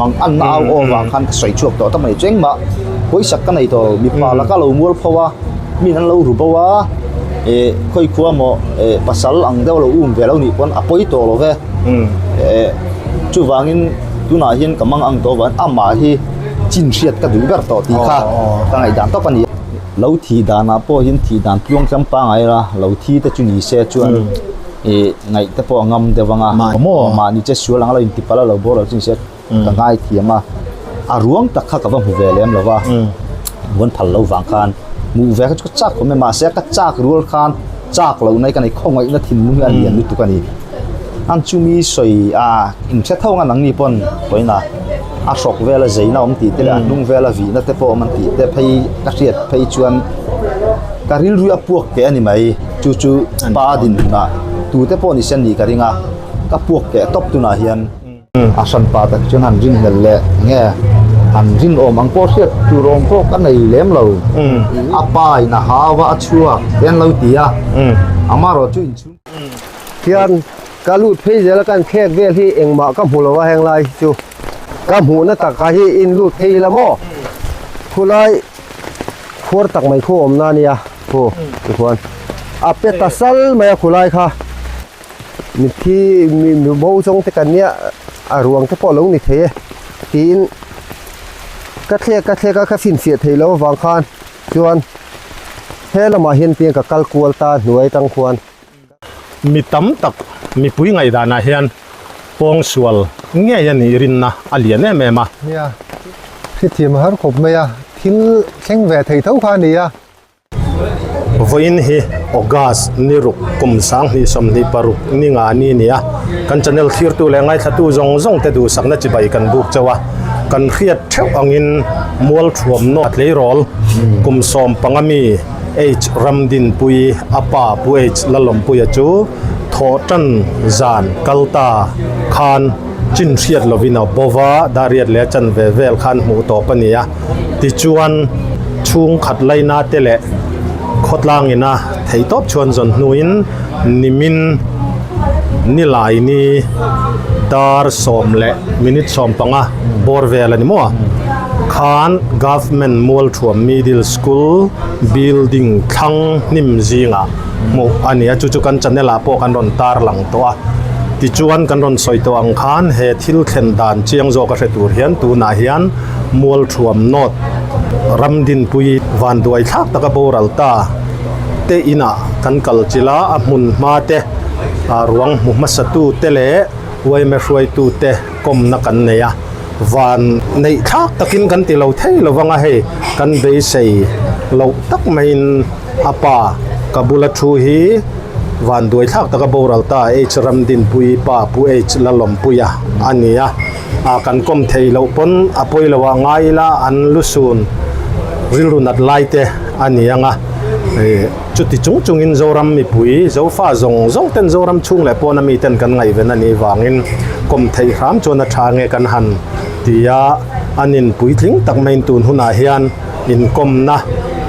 Mang an na au aw vang khan ka sawi chhuak tawh ta mai chu engmah pawisak ka nei tawh lo mipa laka lo mual pho a min an lo ru bo a eh khawi khua maw eh pasal ang deuh lo um ve lo nih pawn a pawi tawh lo ve eh chuvangin tunah hian ka mang ang tawh avangin amah hi chin hriat ka duh ber tawh tih kha ka ngaihdan tawp a ni. Lo thih danah pawh hian thih dan tluang tlang pangngai ila lo thi te chu ni se chuan. Ih ngaih te pawh a ngam deuh ang a, mahni che sual ang a lo inti palh a lo bawr lo chu nise ka ngai thiam a, a ruang tak kha ka va hmu ve lem lo va, vawn phal lo vang khan hmuh ve kha chu ka chak khawp mai mahse ka chak rual khan chak loh na hi ka nei khawngaihna thinlung hi a lian lutuk a ni. An chumi sawi a inhre tho ang a nangni pawn pawina a hrawk vela zeina awm tih te leh a hnung vela vihna te pawh awm an tih te phei ka hriat phei chuan ka rilru a puak teh a ni mai. Chu chu pa dinhmunah tute pawh ni se nih ka ring a, ka puak teh tawp tunah hian. A hran pa tak chuan han rinhlelh leh nge han rinawm ang pawh hriat tur awm pawh ka nei lem lo. A pa in a hau a, a chhuak te an lo ti a, amaherawh chu inchhung. Hian ka lut phei zel a kan khek vel hi engmah ka hmu lo a henglai hi chu ka hmuhna taka hi in lut phei ila maw khulai khuar tak mai khu awmna a nia khu tikhuan a pe ta sal mai a khulai kha mitthi mi mi bo zawng te kan nia a ruang te pawh a lo ni thei e tiin ka thlek ka thlek a ka finfiah theih loh avang khan chuan he lamah hian piang ka kal kual ta hnuai atang khuan. Mi tam tak mipui ngaihdanah hian pawngsual ngei a nih rinna a lian em em a. Nia, hrethiam a har khawp mai a, thil thleng ve thei tho kha a ni a. Vawiin hi August ni ruk kum 2026 ni nga ni a ni a, kan channel thlirtu leh ngaithlatu zawng zawng te duhsakna chibai kan buk chauh a, kan hriat theuh angin Mualthuamnaw tleirawl kum 15 mi, H Ramdinpui a pa Pu H Lalawmpuia chu thawhtan zan kal ta khan chin hriat lovin a bo va, Dariat leh a chanve vel khan hmuh tawp a ni a. Tichuan, chhungkhat laina te leh khawtlangina theihtawp chhuan zawn hnuin nimin nilai ni dar sawm leh minute 15 bawr vel a ni maw? Khan Government Mualthuam Middle School building thlang hnim zingah hmuh a ni a, chu chu kan channel ah pawh kan rawn tar lang tawh a. Tichuan kan rawn sawi tawh ang khan he thil thlen dan chiang zawk a hre tur hian tunah hian Mualthuam North Ramdinpui vanduai thlak taka boral ta te inah kan kal chilh a, a hmun hma te ruang hmu hmasa tu te leh uaime hruaitu te kawmna kan nei a. Van neih thlak takin kan ti lo thei lo vang a, hei kan beisei loh tak maiin a pa ka bula thu hi van duai thlak taka boral ta H Ramdinpui pa Pu H Lalawmpuia a ni a, ah kan kawm thei loh pawn a pawi lo ah ngai ila an lusun rilru nat lai te a ni ang a, ih chuti chung chungin Zoram mipui Zofa zawng zawng ten Zoram chhung leh pawn ami ten kan ngaihven a nih vangin kawm theih hram chuan a tha nge kan han ti a, an in puitling tak maiin tun hunah hian inkawmna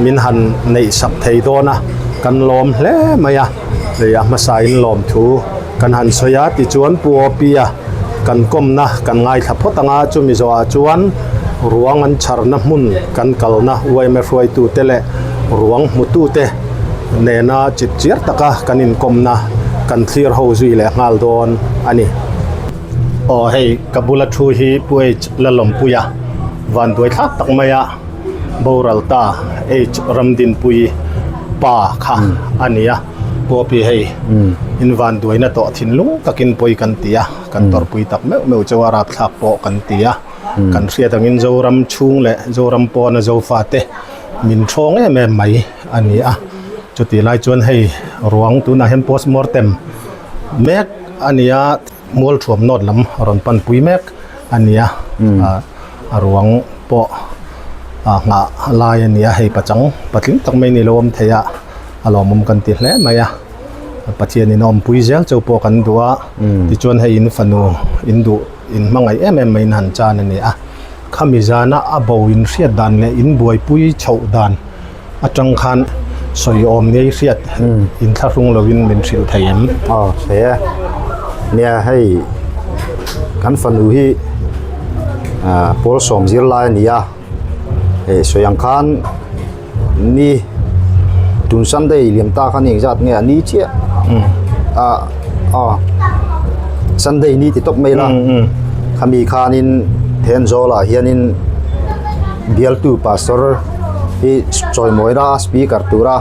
min han neih sak thei dawn a, kan lawm hle mai a, lei a hmasa in lawm thu kan han sawi a tichuan Pu Awpia kan kawmna kan ngaithla phawt ang a, chumi zawhah chuan ruang an chharna hmun kan kalna yma hruaitute leh ruang hmutute nena chip chiar taka kan inkawmna kan thlir ho zui leh nghal dawn a ni. Aw hei ka bula thu hi Pu H Lalawmpuia vanduai thlak tak maia boral ta H Ramdinpui pa kha a ni a. Pawpi hei in vanduaina tawh thinlung takin pawi kan ti a, kan tawrhpui tak meuh meuh chu a rapthlak pawh kan ti a. Kan hriat angin Zoram chhung leh Zoram pawna Zofate min thawng em em mai a ni a. Chutih lai chuan hei ruang tunah hian postmortem mek a ni a, Mualthuam North lam a rawn panpui mek a ni a, a ruang pawh a nghah lai a ni a, hei pachang patling tak mai ni lo awm thei a. A lawmawm kan ti hle mai a, Pathian in a awmpui zel cheu pawh kan duh a, tichuan hei in fanu in duh in hmangaih em em mai in han chan a ni a, khami zana a bo in hriat dan leh in buaipui chhoh dan atang khan sawi awm ngei hriat in thlahrung lovin min hrilh thei em? Aw thei e, nia hei kan fanu hi. Pawl sawm zir lai a ni a hei sawi ang khan ni tun sunday liam ta khan engzat nge a ni chiah ah aw sunday ni ti tawp mai la khami khanin Thenzawl ah hianin bialtu pastor hi chawimawi a speaker tura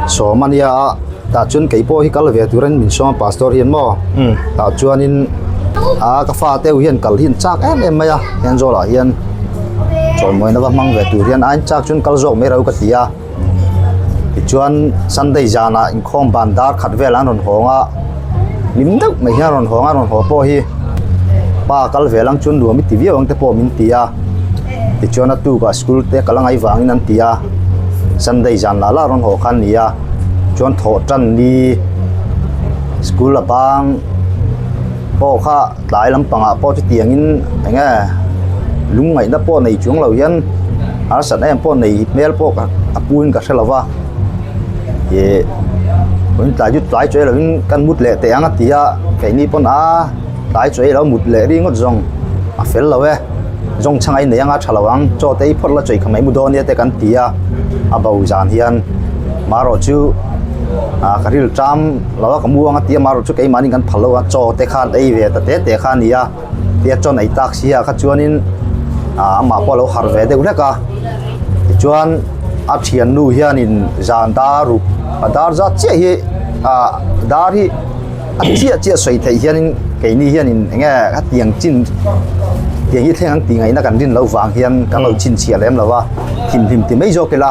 sawm a nia a. Tah chuan kei pawh hi kal ve turin min sawm a pastor hian maw tah chuanin aa ka fa te hian kal hi an chak em em mai a Thenzawl ah hian chawimawina va hmang ve tur hian a in chak chuan kal zawk mai ro ka ti a tichuan Sunday zanah inkhawm ban dar khat vel an rawn hawng a hlim deuh mai hian a rawn hawng a rawn haw pawh hi pa kal ve lang chuan nuam i ti viau ang te pawh min ti a tichuan a tukah school te kal a ngaih vangin an ti a Sunday zan lah lah rawn haw kha an ni a. Chuan thawh tan ni school a bang pawh kha tlai lampangah pawh chutiangin eng nge lungngaihna pawh nei chuang lo hian harsatna em pawh nei hmel pawh ka a pu in ka hre lo va ih tlai chu tlai chawi lovin kan mut leh teh ang a ti a keini pawn a tlai chawi lo mut leh ringawt zawng a fel lo e. Zawng chhang a inei anga tha lo ang, chaw te i phawt la chawi kha mai mu dawn nia te kan ti a, a bo zan hian marawh chu ah ka ril ṭam lo a ka mu ang a ti a marawh chu keimahni kan phal lo a, chaw te khan ei ve ta te te kha a ni a, tia chaw nei tak si ah kha chuanin ah amah pawh a lo harh ve deuh hlek a, tichuan a thiannu hianin zan dar ruk a dar zat chiah hi ah dar hi. A chiah chiah sawi theih hianin keini hianin eng nge hetiang chin tiang hi thleng ang tih ngaihna kan rin loh vang hian kan lo chhinchhiah lem lo va, thimhlim ti mai zawk ila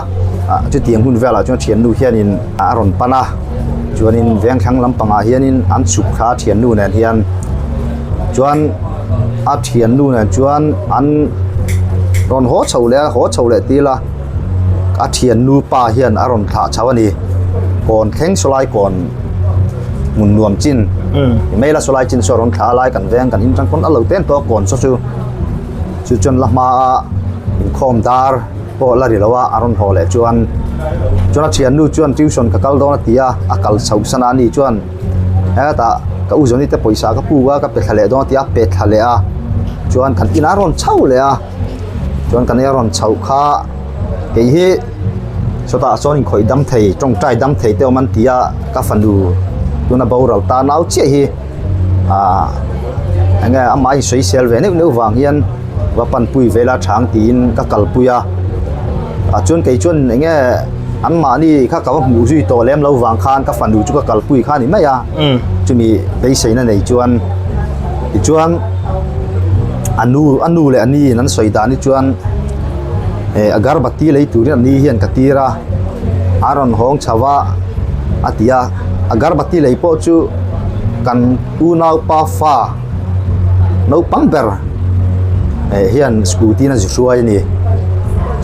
ah chutiang hun velah chuan thiannu hianin a rawn pan a, chuanin vengthlang lampangah hianin an chhuk kha thiannu nen hian chuan a thiannu nen chuan an rawn haw chho leh a haw chho leh til a, a thiannu pa hian a rawn thlah chho a ni kawn thleng sawlai kawn. Hmun nuam chin mail a sawlai chin saw rawn thla a lai kan veng kan in tang pawn a lo ten tawh a kawn saw chu chu chuan la hma a inkhawm dar pawh la ri lo a a rawn haw leh chuan chuan a thiannu chuan tuition ka kal dawn a ti a a kal chho san a ani chuan hetah ka u zawni te pawisa ka puk a ka pe thla leh dawn a ti a pe thla leh a chuan kan inah a rawn chho leh a chuan kan ina rawn chhoh kha kei hi. Chutah chuan inkhawih dam thei tawngtai dam thei te awm an ti a ka fanu tuna boral ta nau chiah hi ahh eng nge amah insawi sel ve neuh neuh vang hian va panpui vel a chhang tiin ka kalpui a ah chuan kei chuan eng nge anmahni kha ka va hmuh zui tawh lem lo vang khan ka fanu chu ka kalpui kha a ni mai a chumi beiseina nei chuan tichuan a nu a nu leh a ni in an sawi dan hi chuan. Eh agarbati lei turin an ni hian ka tir a a rawn hawng chho a a ti a agarbati lei pawh chu kan unaupa fa naupang ber eh hian scooty in a zu hruai a ni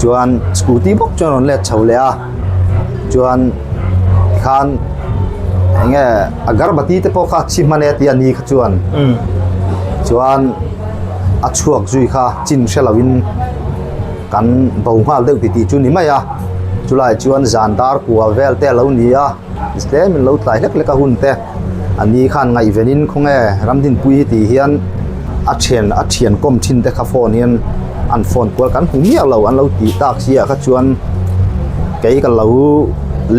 chuan scooty bawk chuan a rawn let chho leh a chuan tikhan eng nge agarbati te pawh kha a chhi hman e a ti a ni kha chuan chuan a chhuak zui kha chin hre lovin. Kan bo nghal deuh titih chu ni mai a, chulai chuan zan dar kua vel te a lo ni a, tlem in lo tlai hlek hlek a hun te a ni khan ngaihvenin khawnge Ramdinpui hi tih hian a thian a thian kawm thin te kha phone hian an phone kual kan hmu miah lo an lo tih tak si ah kha chuan kei ka lo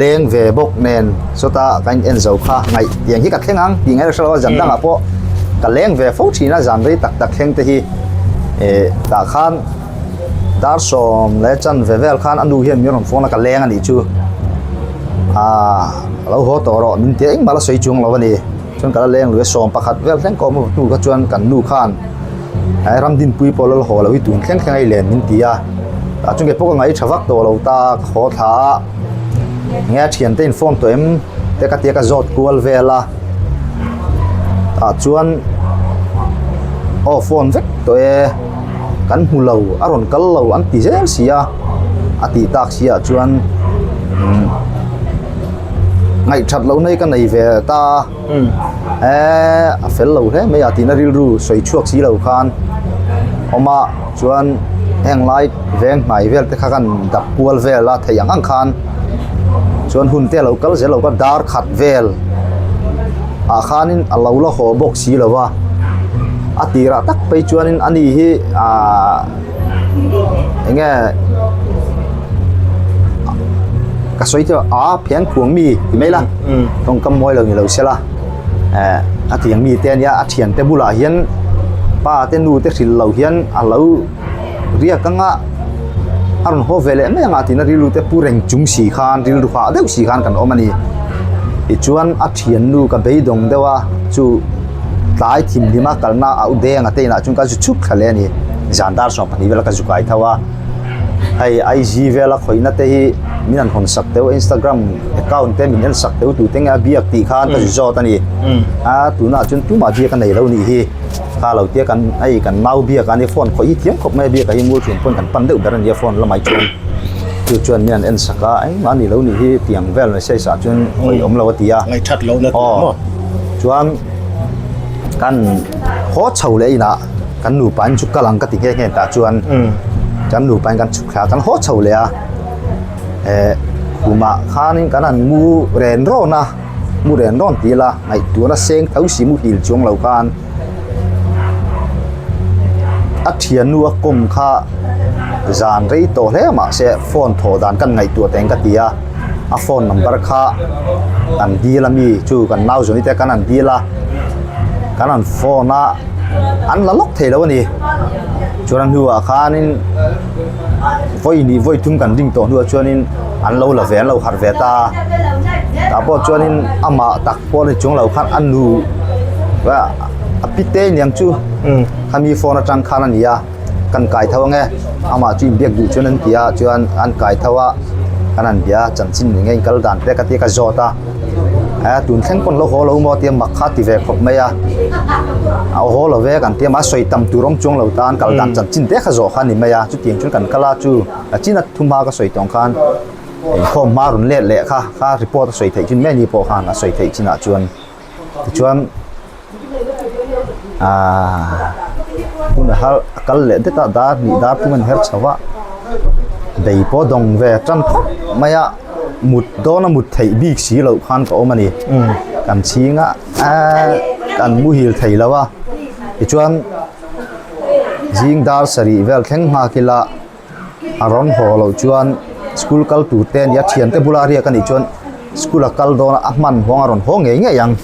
leng ve bawk nen sawta ka in en zo kha ngaih tiang hi ka thleng ang tih ngaih ka hre lo a zan dangah pawh ka leng ve fo thin a zan rei tak tak thleng te hi eh tah khan. Dar sawm leh chan ve vel khan a nu hian min rawn phone a ka leng a nih chu aaa a lo haw tawh rawh min tia engmah la sawi chuang lo a ni chuan ka la leng lui a sawm pakhat vel thleng kawm hnu kha chuan kan nu khan he ramdinpui pawh la haw lo hi tun thleng thleng a i len min ti a tah chuan kei pawh ka ngaih tha vak tawh lo ta ka haw thla a enge a thiante in phone tawh em te ka tia ka zawt kual vel a tah chuan aw phone vek tawh e. Kan hmu lo a rawn kal lo an ti zel si a a tih tak si ah chuan ngaihthat loh na hi ka nei ve ta a eee a fel lo hle mai a tihna rilru sawi chhuak si lo khan awm a chuan heng lai veng hnai vel te kha kan dap kual vel a theih ang ang khan chuan hun te a lo kal zel lo ka dar khat vel ah khanin a lo la haw bawk si lo va. A tirah tak phei chuanin ani hi aaa eng nge ka sawi teuh a phian khuang mi ti mai la tawngkam mawi lo ni lo se la eh a tiang mi te ania a thiante bulah hian pa te nu te hrilh lo hian a lo riak anga a rawn haw ve leh mai anga tiin a rilru te pu reng chung si khan rilru hah deuh si khan kan awm a ni tichuan a thiannu ka beidawng deuh a chu tlai thimhlima kalna a u deng a te inah chuan ka zu chhuk thla leh a ni zan dar 12 vela ka zu kai tho a hei IG vela khawihna te hi min han hawn sak teuh Instagram account te min en sak teuh tute nge a biak tih khan ka zu zawt a ni a tunah chuan tumah biak a nei lo nih hi. Kha lo tia kan hei kan nau biak a ni phone khawih hi thiam khawp mai a biak ah hi mul thun pawn kan pan deuh ber a nia phone lamah hi chuan chu chuan mi an en sak a engmah a ni lo nih hi tiang vel message ah chuan khawih awm lo a ti a Ngaihthat loh na tur maw? Chuan kan haw chho leh inah kan nupa in chu kal ang ka ti nghe nghe tah chuan kan nupa in kan chhuk thla kan haw chho leh a eh khumah khanin kan han mu ren rawn a. Mu ren rawn ti ila ngaihtuahna seng tho si muhil chuang lo khan a thiannu a kawm kha zan rei tawh hle mahse phone thawh dan kan ngaihtuah teng ka ti a a phone number kha kan dil a mi chu kan nau zawni te kan han dil a kan han phone a an la lawk thei lo a ni chuan a hnuah khanin vawi hnih vawi thum kan ring tawh hnuah chuanin an lo la ve an lo harh ve ta a tah pawh chuanin amah tak pawh ni chung lo khan a nu a pite aniang chu khami phone atang khan a ni a kan kai tho ange amah chu inbiak duh chuan an ti a chuan an kai tho a kan han bia a chanchin eng nge inkal dan te ka tia ka zawt a. a tun thleng pawn lo haw lo maw tia mak kha ti ve khawp mai a a haw lo ve kan tia mahse sawi tam tur awm chuang lo tan kal dan chanchin te kha zawh kha a ni mai a chutiang chuan kan kal a chu a chin a thumhma ka sawi tawng khan inkhawm hma rawn let leh kha kha report a sawi theih chin mai ni pawh khan a sawi theih chinah chuan tichuan aaa hun a har a kal leh det a dar hnih dar thum a inher chho a bei pawh a dawng ve tan khawp mai a mut dawn a mut theih bik si loh khan ka awm a ni kan chhing a eee kan muhil thei lo a tichuan zing dar sarih vel thleng nghak ila a rawn haw loh chuan school kal tur te ania thiante bula riak a nih chuan school a kal dawn a a hman huang a rawn haw ngei ngei ang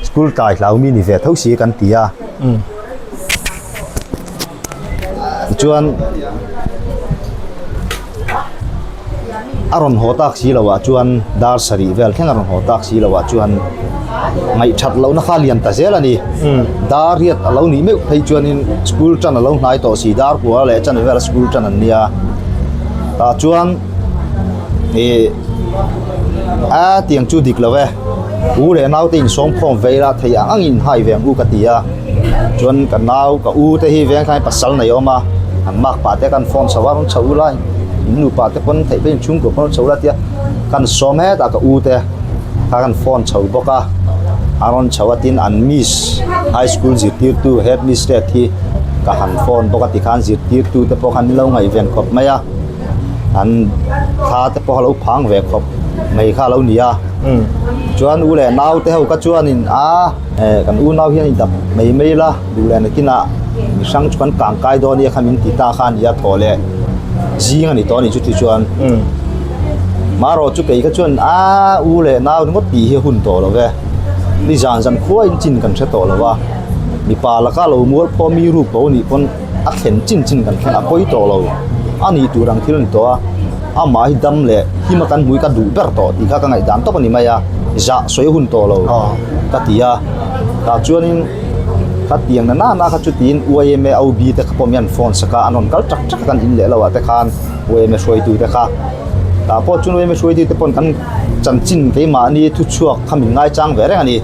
school tlai hlau mi ni ve tho si kan ti a tichuan a rawn haw tak si loh ah chuan dar sarih vel thleng a rawn haw tak si loh ah chuan ngaihthat lohna kha lian ta zel a ni dar riat a lo nih meuh phei chuanin school tan a lo hnai tawh si dar kua leh chan vela school tan an nia tah chuan ih a tiang chu dik lo e u leh nau te insawm khawm ve ila thei ang angin hai ve ang u ka ti a chuan ka nau ka u te hi veng thlai pasal nei a awm a an mak pah te kan phone chho a rawn chho ula in nupa te pawn theih pawhin chhungkua pawn rawn chho ula tia kan sawm hetah ka u te kha kan phone chho bawk a a rawn chho a tin an miss high school zirtirtu head mistress hi ka han phone bawk a tikhan zirtirtu te pawh khan min lo ngaihven khawp mai a an thla te pawh a lo phang ve khawp mai kha a lo ni a chuan u leh nau te ho kha chuanin a eh kan unau hian in dap mai mai la duh leh nakinah mi hrang chu kan kang kai dawn nia kha min ti ta kha a ni a thaw leh zing a ni tawh a ni chuti chuan marawh chu kei kha chuan a u leh nau ringawt tih hi a hun tawh lo ve ni zan zan khua in chin kan hre tawh lo a mipa laka lo mual pawh mi ruk bo nih pawn a thlen chin chin kan thlen a pawi tawh lo a nih tur ang thil a ni tawh a amah hi dam leh him a kan hmui ka duh ber tawh tih kha ka ngaihdan tawp a ni mai a zah sawi a hun tawh lo ka ti a tah chuanin khatiang na nana kha chu tiin YMA OB te kha pawh hian phone sak a an rawn kal tak tak a kan in leh lo ah te khan YMA hruaitu te kha tah pawh chuan YMA hruaitu te pawn kan chanchin keimahni thuchhuak kha min ngaichang ve reng a ni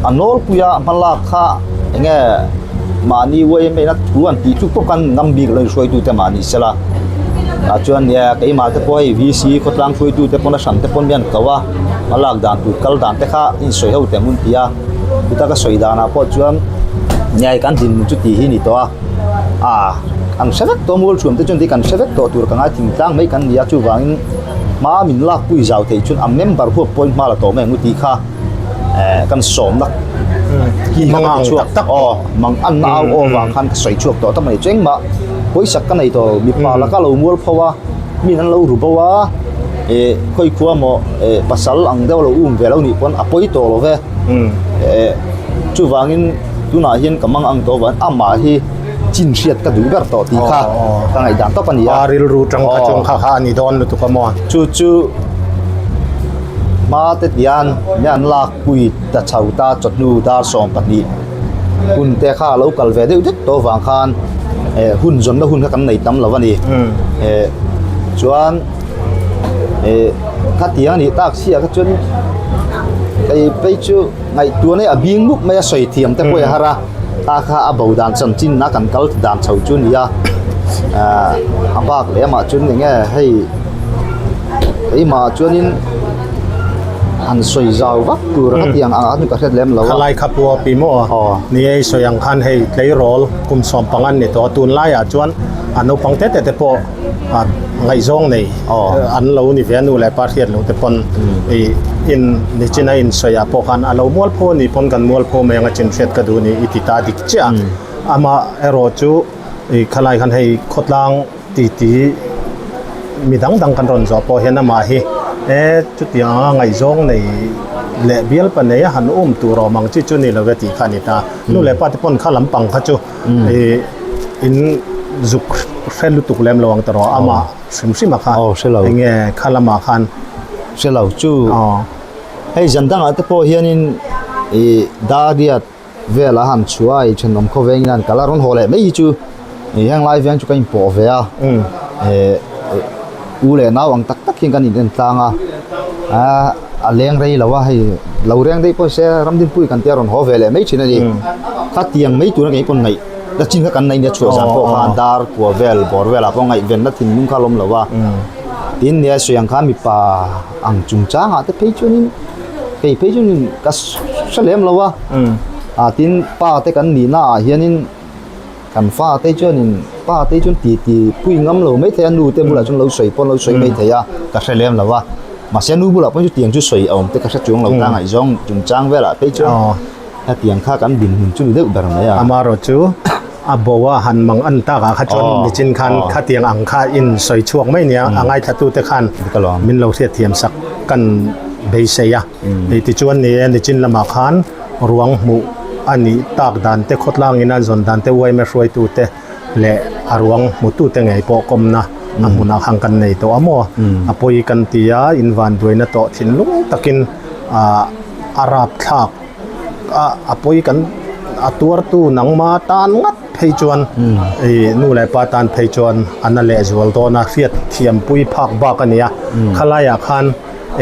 a nawlpui a hmalak kha eng nge mahni YMA ina thu an tih chu pawh kan ngam bik lo hruaitu te mahni sela tah chuan nia keimah te pawh hei VC khawtlang hruaitu te pawn a hran te pawn hian ko a hmalak dan tur kal dan te kha insawi ho teh ang hun ti a. Chuta ka sawi danah pawh chuan nhai kan dinhmun chu tih hi ni tawh a, ah an hre vek tawh mual thuam te chuan tih kan hre vek tawh tur ka ngai thingtlang mai kan ni a chuvangin hma min lakpui zau theih chuan a member huap pawhin hma la tawh mai ang u tih kha eh kan sawmna Hi Mang ang chhuak tak tak aw mang an na au aw vang khan ka sawi chhuak tawh ta mai chu engmah pawisak ka nei tawh mipa laka lo mual pho a min an lo ru bo a eh khawi khua maw eh pasal ang deuh lo um ve lo nih pawn a pawi tawh lo ve eh chuvangin tunah hian ka mang ang tawh avangin amah hi chin hriat ka duh ber tawh tih kha ka ngaihdan tawp a ni a. Pa rilru tang kha chuang kha kha a ni dawn lutuk a maw? Chu chu hma te tian mi an lak pui ta chho ta chawhnu dar 12 hun te kha a lo kal ve deuh deuh tawh vang khan eh hun zawnna hun kha kan nei tam lo a ni. Eh chuan eh khatiang a nih tak chiah kha chuan kei phei chu ngaihtuah nei a bing mup mai a sawi thiam te pawh i har a. Ta kha a bo dan chanchin a kan kal dan chho chu a ni a ahh a bak leh amah chuan eng nge hei keimah chuanin han sawi zau vak tur a tiang ang a ka hriat lem lo a. Khalai kha pua pi maw? Aw. Ni ei sawi ang khan hei tleirawl kum 15 an ni tawh a tunlaiah chuan a naupang te te te pawh a ngaihzawng nei an lo ni ve a nu leh pa hriat loh te pawn ih in nichin a insawi ah pawh khan a lo mualpho a nih pawn kan mualpho mai anga chin hriat ka duh a ni i ti ta dik chiah a amah erawh chu ih khalai khan hei khawtlang ti ti mi dang dang kan rawn zawh pawh hian amah hi e chutiang anga ngaihzawng nei leh bialpa nei a han um tur awm ang chi chu ni lo ve tih kha a ni ta nu leh pa te pawn kha lampang kha chu ih in zuk hre lutuk lem lo ang tawh amah hrim hrim a kha aw hre lo enge kha lamah khan hre lo chu hei zan dangah te pawh hianin ih dariat vela han chhuah a thenawm khawvengin an kal a rawn haw leh mai hi chu ih heng lai veng chu ka inpawh ve a eh u leh nau ang tak tak hian kan in en tlang a ah a leng rei lo a hei lo reng daih pawh se ramdinpui kan tia rawn haw ve leh mai thin a ni khatiang mai tura kei pawn ngaih la chin kha kan nei nia chhuah zan pawh khan dar kua vel bawr velah pawh ngaihvenna thinlung kha a lawm lo a tin nia sawi ang khan mipa ang chungchangah te phei chuanin kei phei chuanin ka hre lem lo a ah tin pa te kan nihna ah hianin Kan fa te chuanin pa te chuan ti ti pui ngam lo mai thei a, nu te bulah chuan lo sawi pawn lo sawi mai thei a, ka hre lem lo a. Mahse nu bulah pawn chutiang chu sawi a awm te ka hre chuang lo ta ngaihzawng chungchang velah phei chuan hetiang kha kan dinhmun chu ni deuh ber mai a. Amaherawh chu a bo a han mang an takah kha chuan nichin khan khatiang ang kha in sawi chhuak mai nia a ngaithlatute khan min lo hriatthiam sak kan beisei a. Tichuan ni e nichin lamah khan Ruang hmuh a nih tak dan te, khawtlangin a zawn dan te, yma hruaitute leh a ruang hmutute ngei pawh kawmna a hmunah khan kan nei tawh a maw? A pawi kan ti a, invan duaina tawh thinlung takin a rapthlak a, a pawi kan a tuartu nangma tan ngat phei chuan ih nu leh pa tan phei chuan a na lehzual dawn a, hriat thiampui phak bak a ni a, khalaiah khan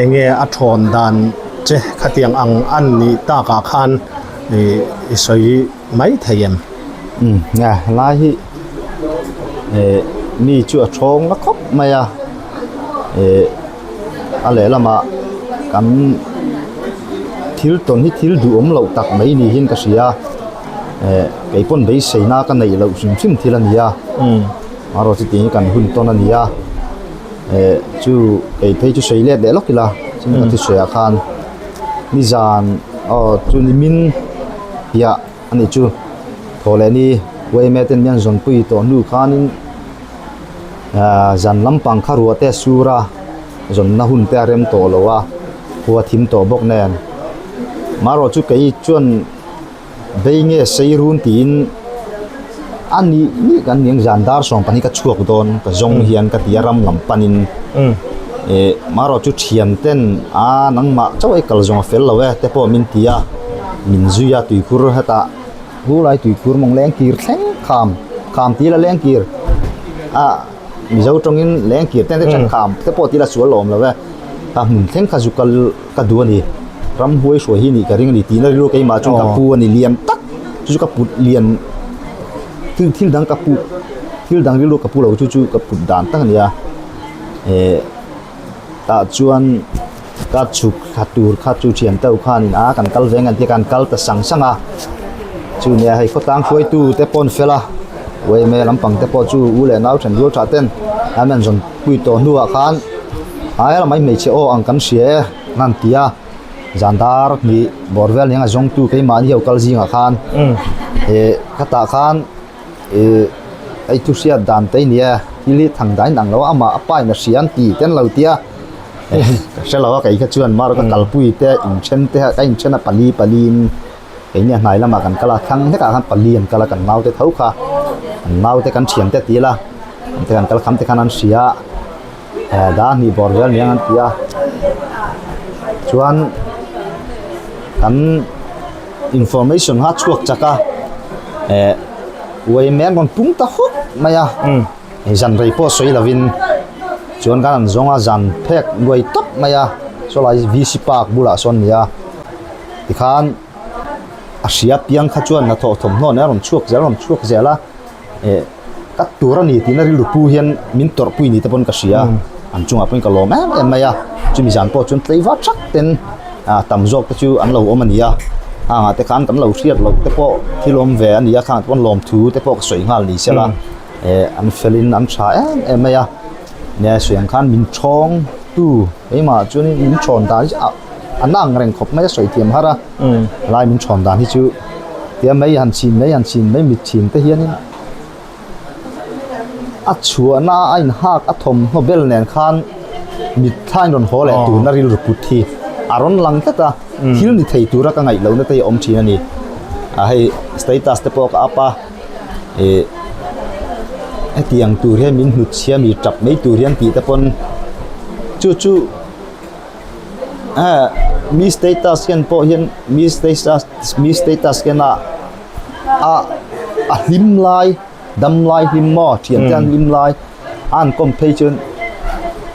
Enge a thawn dan che khatiang ang an nih takah khan i sawi mai thei em? Umm nia helai hi eh mi chu a thawng na khawp mai a eh a lehlamah kan thil tawn hi thil duhawm loh tak mai ni hian ka hria eh kei pawn beiseina ka neih loh hrim hrim thil a ni a amaherawhchu chutiang hi kan hun tawn a ni a. Eh chu kei phei chu sawi let leh lawk ila chumi ka thusawi ah khan nizan aw chu nimin piah a nih chu thaw leh ni yma ten mian zawnpui tawh hnu khanin ah zan lampang kha ruah te a sur a zawnna hun te a rem tawh lo a khua thim tawh bawk nen marawh chu kei chuan. Vei nge sei run tiin a nih nih kan ning zan dar 12 ka chhuak dawn ka zawng hian ka ti a ram lam panin eh marawh chu thian ten a nangmah chauh ei kal zawng a fel lo e te pawh min ti a min zui a tuikhur hetah hulai tuikhur mawng leng kir thleng kham kham tila leng kir a mizo tawngin leng kir ten te then kham te pawh tila sual lawm lo e a hmun thleng kha zu kal. Ka duh a ni, ramhuai hruai hi nih ka ring a ni tihna rilru keimah chuan ka pu a ni lian tak chu chu ka put lian thil thil dang ka pu thil dang rilru ka pu lo chu chu ka put dan tak a ni a eh tah chuan ka chhuk thla tur kha chu thian teuh khanin a kan kal veng an tia kan kal ta sang sang a chu nia hei khawtlang hruaitu te pawh an fel a yma lampang te pawh chu u leh nau then rual tha ten an han zawn pui tawh hnuah khan. Ai a lamah hi hmeichhe aw ang kan hria e an han ti a. Zan dar hnih bawr vel nia zawngtu keimahni ho kal zingah khan eh khatah khan eh hei thu hriat dan te nia thil hi thang dan in ang lo a amah a pa in a hria an ti te an lo tia ka hre lo a kei kha chuan mar ka kalpui te inthen te ka inthen a pali pali in keini a hnai lamah kan kal a thlang hlekah khan pali an kal a kan naute tho kha an naute kan thiante ti ila an te kan kal kham te khan an hria a. Eh dah hnih bawr vel niang an ti a chuan kan information kha a chhuak chak a eh uai mai an rawn pung ta hawk mai a hei zan rei pawh sawi lovin chuan kan han zawng a zan phek nuai tawp mai a saw lai V C park bulah sawn a ni a tikhan a hria piang kha chuan hnathawh thawmhnaw nen a rawn chhuak zel a rawn chhuak zel a. Eh ka tur a ni tihna rilru pu hian min tawrh pui ni te pawn ka hria an chungah pawhin ka lawm em em mai a chumi zan pawh chuan tlei va thak ten ah tam zawk te chu an lo awm a ni a hangah te khan kan lo hriat loh te pawh thil awm ve a ni a khangah te pawn lawmthu te pawh ka sawi nghal ni sela eh an fel in an tha em em mai a nia sawi ang khan min thawng tu keimah chuanin min thawn dan hi a a na ang reng khawp mai a sawi thiam har a. Lai min thawn dan hi chu tia mai han chhin mai han chhin mai mit chhin te hianin a chhuahna a inhak a thawmhnaw bel nen khan mit thlain rawn haw leh turna rilru put hi a rawn lang tlat a thil ni thei tura ka ngaih lohna te hi a awm thin a ni a hei status te pawh ka up a ih hetiang tur hian min hnutchhia mi tap mai tur hian tih te pawn chu chu. Eh mi status hian pawh hian mi status mi status hian a a a hlim lai dam lai hlim maw thian te an hlim lai a an kawm phei chuan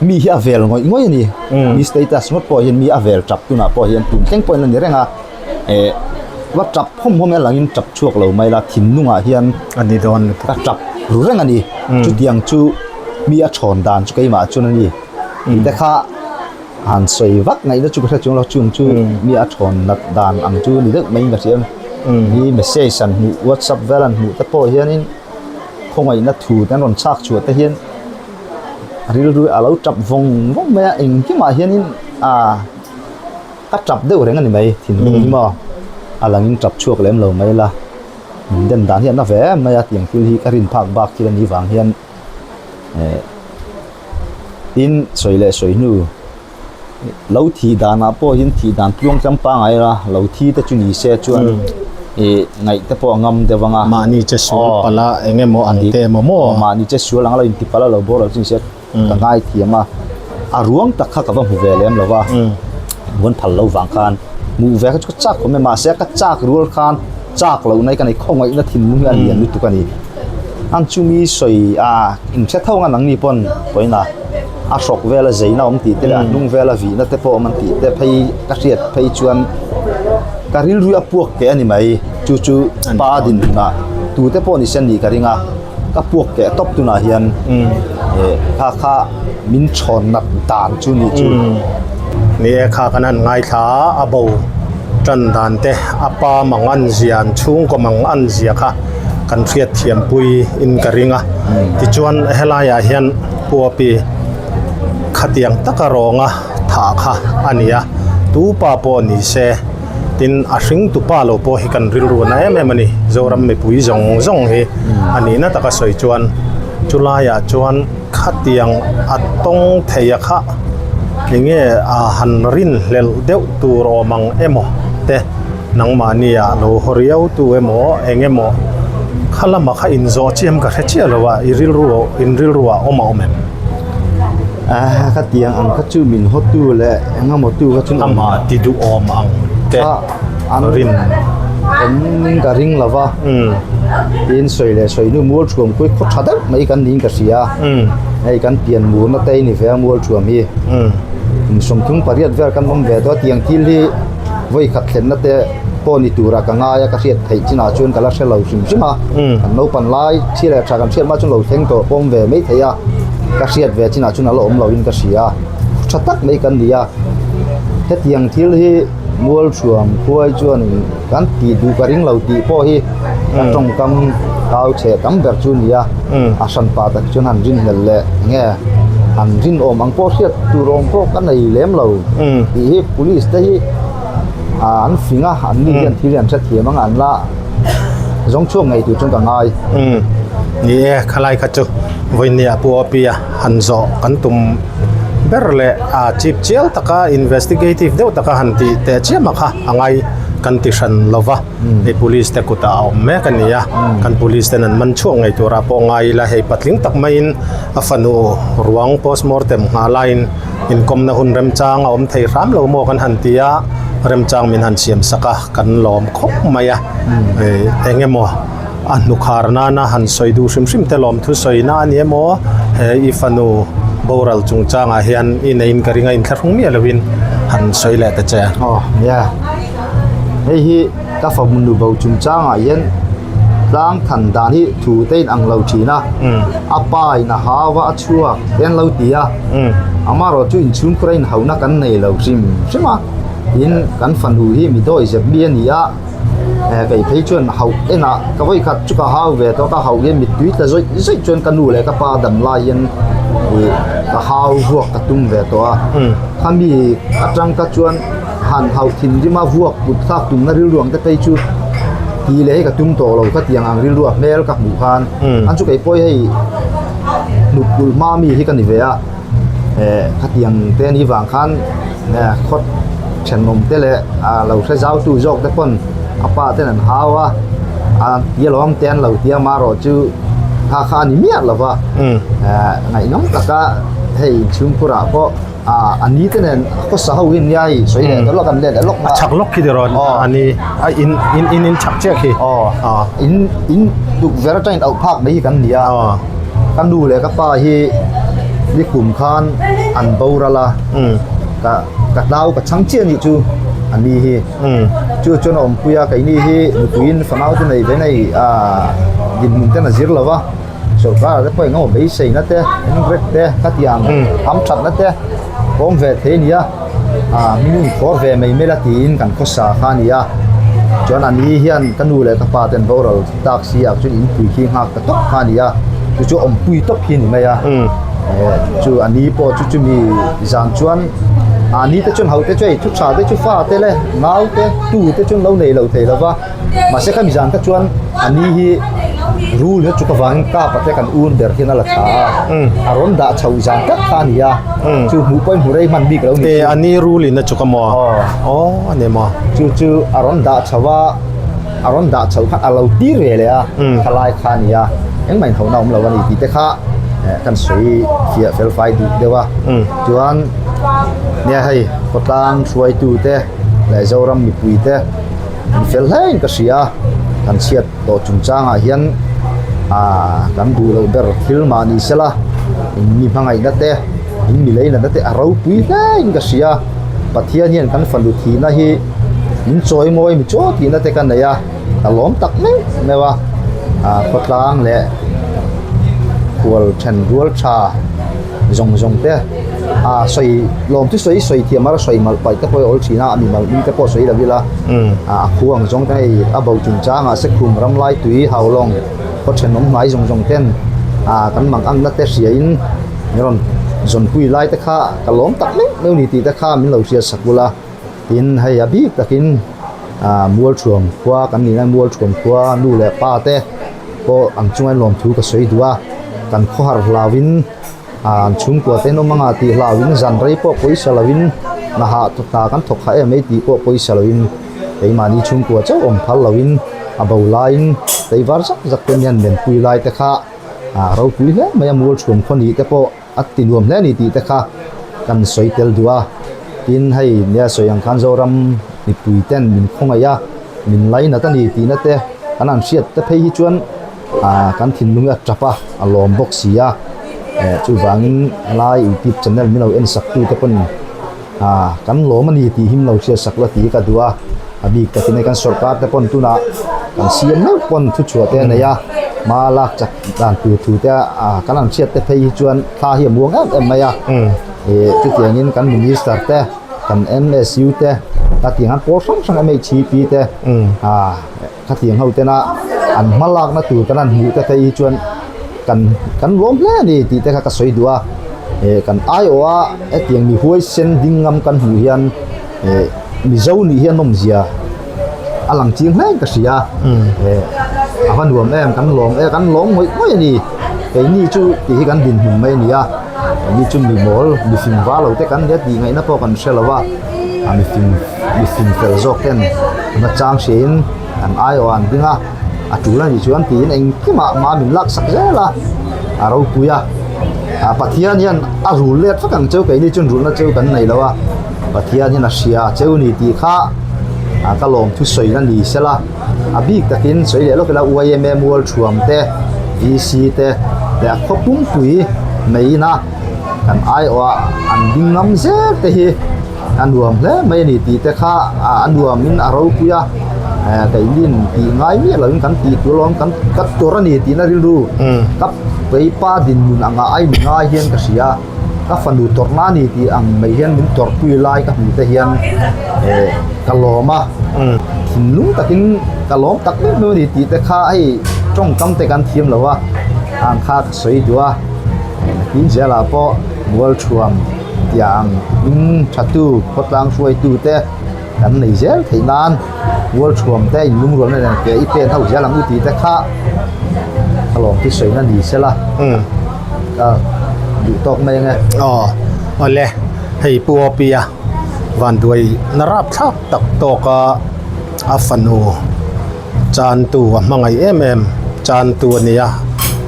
mi hi a vel ngawih ngawih a ni mi status ngawt pawh hian mi a vel tap tunah pawh hian tun thleng pawhin a ni reng a eh va tap hawm hawm hian langin tap chhuak lo mai la thinlungah hian a ni dawn lutuk ka tap ru reng a ni chutiang chu mi a thawn dan chu keimah chuan a ni. Tih te kha han sawi vak ngaihna chu ka hre chuang lo chung chu mi a thawn nat dan ang chu ni deuh maiin ka hria mi message an hmuh whatsapp vel an hmuh te pawh hianin khawngaihna thu te an rawn chhak chhuah te hian rilru a lo tap vawng vawng mai a engkimah hianin ah ka tap deuh reng a ni mai thinlung hi maw a langin tap chhuak lem lo mai la min den dan hi a na ve em mai a tiang thil hi ka rin phak bak thil a nih vang hian eh. Tin, sawi leh sawi hnu, lo thih danah pawh hian thih dan tluang tlang pangngai ila, lo thi te chu ni se chuan ih ngaih te pawh a ngam deuh ang a. Mahni che sual palh a, eng emaw ang te emaw maw? Aw, mahni che sual ang a, lo inti palh a, lo boral chu ni se ka ngai thiam a. A ruang tak kha ka va hmu ve lem lo va, hmuan phal lo vang khan hmuh ve kha chu ka chak awm e, mahse ka chak rual khan chak loh na hi ka nei khawngaihna thinlung hi a lian lutuk a ni. An chumi sawi a inhre tho ang a nangni pawn pawhin a a hrawk vela zeina awm tih te leh a hnung vela vihna te pawh awm an tih te phei ka hriat phei chuan ka rilru a puak keh a ni mai chu chu pa dinhmunah tute pawh ni se nih ka ring a ka puak keh tawp tunah hian eh kha kha min chhawn nat dan chu nih chu. Ni e kha kan han ngaithla a a bo tan dan te a pa mang an zia an chhungkaw mang an zia kha. Kan hriat thiam pui in ka ring a tichuan helaiah hian puapi khatiang taka rawnga thah kha a ni a tu pa pawh ni se tin a hring tu pa lo pawh hi kan rilru na em em a ni Zoram mipui zawng zawng hi a nihna taka sawi chuan chulaiah chuan khatiang a tawng thei a kha enge a han rinhlelh deuh tur awm ang emaw te. Nangmahnia lo haw riau tu emaw eng emaw kha lama kha inzawh chiam ka hre chiah lo a, i rilru in rilruah awm a awm em? Ah ka tiang ang kha chu min haw tu leh eng emaw tu kha chu Amah ti duhawm ang te an rin awm ka ring lo va, tin sawi leh sawi nu mualthuam kuai khaw tha deuh mai kan niin ka hria, hei kan pian murna te a ni ve a mualthuam hi, kum 38 vel kan awm ve tawh a tiang thil hi. Vawi khat thlenna te pawh ni tura ka ngai a, ka hriat theih chinah chuan ka la hre lo hrim hrim a. Kan naupan lai thil leh tha kan hriat hma chuan lo thleng tawh pawm ve mai thei a, ka hriat ve chinah chuan a la awm loin ka hria a, tha tak mai kan ni a. Hetiang thil hi Mualthuam khuai chuanin kan tih duh ka ring lo tih pawh hi ka tawngkam kau chhe tam ber chu a ni a, a hran pah tak chuan han rinhlelh leh eng nge han rinawm ang pawh hriat tur awm pawh ka nei lem lo tih hi Police te hi. An fing a, an ni hian thil hi an hrethiam ang a, an la zawng chhuak ngei tur chuan ka ngai. Umm, ni e, khalai kha chu vawinia Pu Opi-a han zawh kan tum ber leh a chip chial taka investigative deuh taka han tih teh chiam a kha a ngai kan ti hran lo va, hei police te kutah a awm mek a ni a, kan police ten an man chhuak ngei turah pawh ngai ila hei patling tak maiin a fanu ruang postmortem nghah laiin Inkawmna hun remchang a awm thei hram lo maw kan han ti a, remchang min han siam sak a, kan lawm khawp mai a. Eng emaw a hnukhar nana han sawi duh hrim hrim te lawm thu sawina a ni emaw, he i fanu boral chungchangah hian i neiin ka ring a inthlahrung miah lovin han sawi leh ta che a. Aw nia, hei hi ka fanu bo chungchangah hian tlang than dan hi thu te in ang lo thin a, a pa in a hau a, a chhuak te an lo ti a. Amaherawh chu inchhungkhur a inhauna kan nei lo hrim hrim a, tin kan fanu hi mi dawi zep mi a ni a, kei phei chuan hauh enah ka vawi khat chu ka hau ve tawh a, ka hauh hian mittui tla zawih zawih chuan ka nu leh ka pa dam lai hian ih ka hau vuak ka tum ve tawh a, khami atang ka chuan han hauh thinrim a vuak kut thlak tumna rilru ang te phei chu tih leh hi ka tum tawh lo ka tiang ang rilru a hmel ka hmuh khan an chu kei pawh hei. Hnuk kulh hma mi hi ka ni ve a, eh khatiang te ni vang khan eh khawt thenawm te leh ah lo hre zau tu zawk te pawn a pa ten an hau a, a tia lawm te an lo tia marawh chu kha kha a ni miah lo va, eh ngaihnawm taka hei inchhungkhur ah pawh. Ah, a ni te nen khawsa ho hi nia i sawi leh lawk an let leh lawk a chak lawk khi tiraw a ni a in in in in chak chiah khi aw in in tukverh atangin auh phak mai hi kan ni a ka nu leh ka pa hi ni kum khan an boral a ka ka hlau ka chhang chiah anih chu a ni hi chu chuan a awmpui a keini hi nupuiin fanau te nei ve nei ah dinhmun ten a zir lo va. Sorkar te pawh engemaw beiseina te inrek te khatiang am thatna te awm ve thei a ni a ah min inkhawr ve mai mai la tiin kan khawsa kha a ni a chuan a ni hian ka nu leh ka pa ten boral tak si ah chuan inpui khi nghak ta tawp kha a ni a chu chu awmpui tawp hi a ni mai a eh chu a ni pawh chu chumi zan chuan a ni te chuan ho te chu hei thu tha te chu fa te le nau te tu te chuan lo nei lo thei lo va. Mahse khami zan kha chuan a ni hi rul hi chuk avangin kapa te kan un ber hian a la thla a, a rawn dah chho zan tak kha a ni a, chu hmuh pawhin hmu rei hman bik lo ni chu. A ni rul in a chuk a maw? Aw a ni maw? Chu chu a rawn dah chho a, a rawn dah chho khan a lo tir ve leh a, khalai kha a ni a, engmah inhauhna awm lo a ni tih te kha kan sawi fiah fel fai duh deuh a, chuan nia hei khawtlang hruaitu te leh Zoram mipui te. An fel hlein ka hria a, kan chhiat tawh chungchangah hian aaa kan duh loh ber thil mah ni sela in mi hmangaihna te in mi leinatna te a ropui hlein ka hria a, Pathian hian kan fanu thihna hi min chawi mawi mi chaw tihna te ka nei a, ka lawm tak meuh meuh a, aaa khawtlang leh khual then rual tha. Zawng zawng te a sawi lawm chu sawi sawi thiam a sawi malh paih te pawh a awl thin a a mi malh hming te pawh sawi lo ila a khu ang zawng te hei a bo chungchangah sekhum ram lai tui haulawng khaw thenawm hnai zawng zawng ten a kan mang angna te hriain min rawn zawnpui lai te kha ka lawm tak meuh meuh ni tih te kha min lo hriat sak bul a tin hei a bik takin a mualthuam khua kan nihna mualthuam khua nu leh pa te. pawh ang chunga lawmthu ka sawi duh a, kan khawhar hlauhin an chhungkua te an awm anga tih hlauhin zan rei pawh pawisa lovin hna hah hna kan thawk hah em mai tih pawh pawisa lovin keimahni chhungkua chauh awm phal lovin a bo laiin teivar zak zak te hian menpui lai te kha ah ropui hle mai a mual chhuam khaw nih te pawh a ti nuam hle a ni tih te kha kan sawi tel duh a, tin hei nia sawi ang khan Zoram mipui ten min khawngaih a, min lainat a ni tihna te kan han hriat te phei hi chuan ah kan thinlung hi a tap a, a lawm bawk si a, eh chuvangin helai youtube channel min lo en sak tu te pawn ah kan lawm a ni tih hi min lo hriat sak la tih hi ka duh a, a bik takin hei kan sorkar te pawn tunah kan siam meuh pawn thuchhuah te a nei a, hma lak chak dan tur thu te ah kan han hriat te phei hi chuan thla hi a muang em em mai a, ih chutiangin kan minister te kan M_S_U te khatiang an pawl hrang hrang M_H_P te ah khatiang ho tena an hma lakna tur kan han hmuh te phei hi chuan kan kan lawm hle a ni tih te kha ka sawi duh a ih kan aiawh a hetiang mi huaisen ding ngam kan hmuh hian ih. Mizo nih hi a nawmzia a lang chiang hle in ka hria eh a va nuam em kan lawm e kan lawm ngawih ngawih a ni keini chu tih hi kan dinhmun mai a ni a keini chu mi mawl mi fing va lo te kan nia tih ngaihna pawh kan hre lo a a mi fing mi fing fel zawk ten na chang hria in an aiawh an ding a a tul a nih chuan tiin engkimah mah min lak sak zel a a ropui a ah Pathian hian a rul let vek ang cheu keini chuan rulna cheu kan nei lo a. Pathian hian a hria cheu ni tih kha a ka lawm thusawi a ni sela a bik takin sawi leh lawk ila YMA mual thuam te VC te leh a khaw pumpui meiin a kan aiawh a an ding ngam zel te hi a nuam hle mai a ni tih te kha a nuamin a ropui a eh keinin tih ngai miah loin kan tih tur alawm kan ka tawrh a ni tihna rilru ka peipa dinhmun angah a inngai hian ka hria. Ka fanu tawrhna a ni tih ang mai hian min tawrhpui lai ka hmuh te hian eh ka lawm a, thinlung takin ka lawm tak em em a ni tih te kha hei tawngkam te kan thiam lo a, ang kha ka sawi duh a, nakin zelah pawh Mualthuam tia ang hming thatu khawtlang hruaitu te kan nei zel theih nan Mualthuam te inlungrualna nen ke i pen ho zel ang u tih te kha ka lawm chu sawina ni sela ka duh tawk mai ange. Aw awle hei Pu Awpia vanduai na rap thlak tak tawk a a fanu chantu a hmangaih em em chantu a nia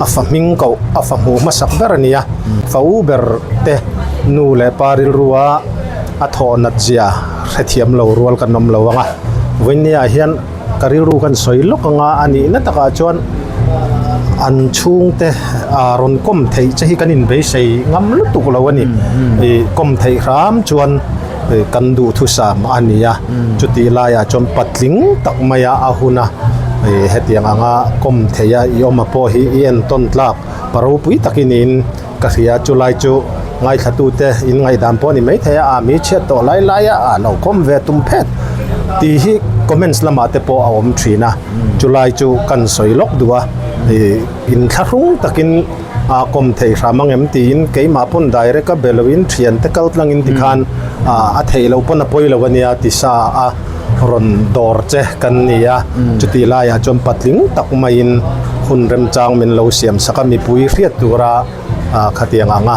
a fa hming koh a fa hmuh hmasak ber a nia fa u ber te nu leh pa rilrua a thawh nat zia hrethiam lo rual kan awm lo ang a vawinia hian ka rilru kan sawi lawk anga a nihna takah chuan an chhungte ah rawn kawm theih che hi kan inbeisei ngam lutuk lo a ni ih kawm theih hram chuan ih kan duhthusam a ni a chutih laiah chuan patling tak maia a hun a ih hetiang anga kawm theih a i awm a pawh hi i entawn tlak pa ropui tak i niin Ka hria chulai chu ngaithlatute in ngaihdan pawh a ni maithei a, ah mi chhiat tawh lai lai a, ah lo kawm ve tum phet tih hi comments lamah te pawh a awm thin a, chulai chu kan sawi lawk duh a, ih inthlahrung takin a kawm thei hram ang em tiin keimah pawn direct a be loin thiante kal tlangin tikhan ah a theih loh pawn a pawi lo a nia ti sa a rawn dawr che kan ni a, chutih laiah chuan patling tak maiin hun remchang min lo siam sak a, mipui hriat tura ah khatiang anga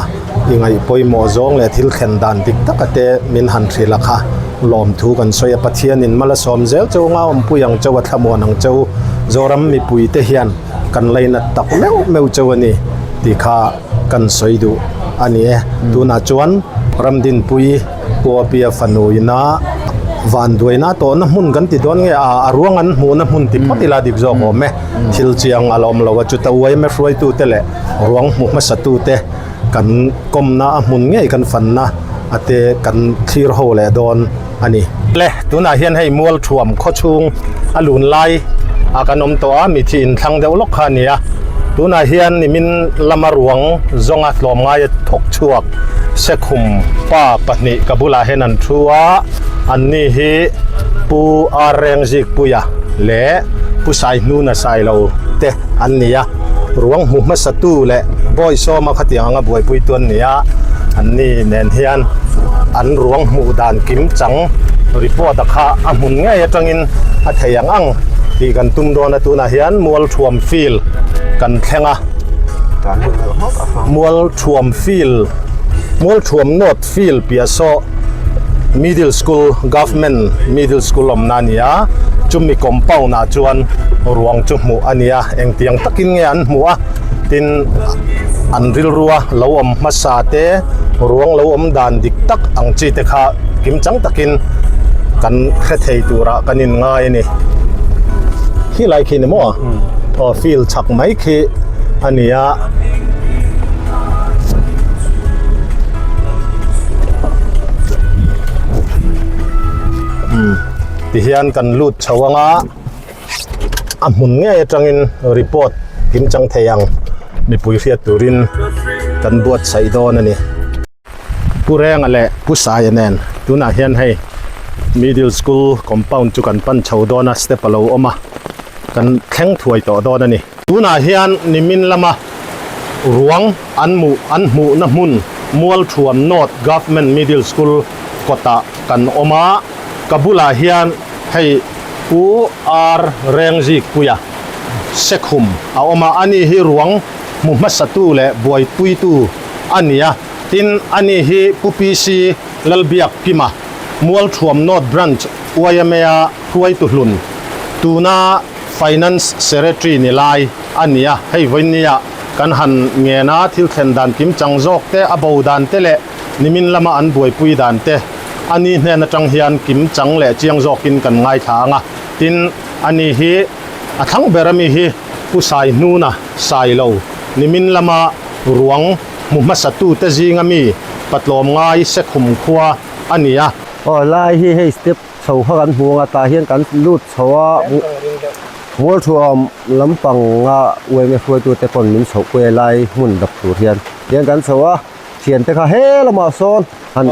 i ngaih pawimawh zawng leh thil thlen dan dik taka te min han hrilh a kha lawmthu kan sawi a, Pathianin mal a sawm zel cheu anga awmpui ang cheu a thlamuan ang cheu Zoram mipui te hian kan lainat tak meuh meuh cheu a ni tih kha kan sawi duh a ni e, tunah chuan Ramdinpui. Puapia fanu ina vanduaina tawhna hmun kan ti dawn nge a a ruang an hmuhna hmun ti phawt ila dik zawk awm e thil chiang a la awm lo a chuta uaime hruaitute leh ruang hmu hmasatute kan kawmna a hmun ngei kan fanna a te kan thlir ho leh dawn a ni. Le tunah hian hei Mualthuam khawchhung a lun lai a kan awm tawh a mithi inthlang deuh lawk kha a ni a tunah hian nimin lama ruang zawnga tlawmngaia thawk chhuak Sekhum pa pahnih ka bulah hian an thu a, anni hi Pu Ar Rengzikpuia leh Pu Saihnuna Sailo te an ni a, ruang hmu hmasatu leh Bawi Sawma khatiang anga buaipuitu an ni a, anni nen hian an ruang hmuh dan kim chang report a kha a hmun ngei atangin a thei ang ang tih kan tum dawn a, tunah hian Mualthuam field kan thleng a. Mualthuam field Mualthuam North field piah saw Middle School Government Middle School awmna a ni a chumi compound ah chuan ruang chu hmuh a ni a engtiang takin nge an hmuh a tin an rilrua lo awm hmasa te ruang lo awm dan dik tak ang chi te kha kimchang takin kan hre thei turah kan inngai a ni khilai khi ni maw aw field chhak mai khi a ni a. Tihian kan lut chho anga a hmun ngei atangin report kim chang thei ang mipui hriat turin kan buatsaih dawn a ni. Pu Renga leh Pu Saia nen tunah hian hei middle school compound chu kan pan chho dawn a step a lo awm a kan thleng thuai tawh dawn a ni. Tunah hian nimin lama ruang an hmuh an hmuhna hmun Mualthuam North Government Middle School kawtah kan awm a. Ka bulah hian hei Pu R Rengzikpuia Sekhum a awm a, ani hi ruang hmu hmasatu leh buaipuitu a ni a. Tin, ani hi Pu PC Lalbiakkima, Mualthuam North Branch YMA-a hruaitu hlun, tuna Finance Secretary ni lai a ni a. Hei vawinia kan han ngen a, thil thlen dan kimchang zawk te, a bo dan te leh nimin lama an buaipui dan te a ni hnen atang hian kimchang leh chiang zawkin kan ngaithla ang a. Tin, a ni hi a thlang ber ami hi Pu Saihnuna Sailo nimin lama ruang hmu hmasatu te zinga mi patlawm ngai Sekhum khua a ni a. Aw lai hi hei step chho kha kan hmu ang a tah hian kan lut chho a Mualthuam lampanga uaime hruaitute pawn min chhoh pui a lai hmun dap tur hian hian kan chho a thiante kha he lamah sawn han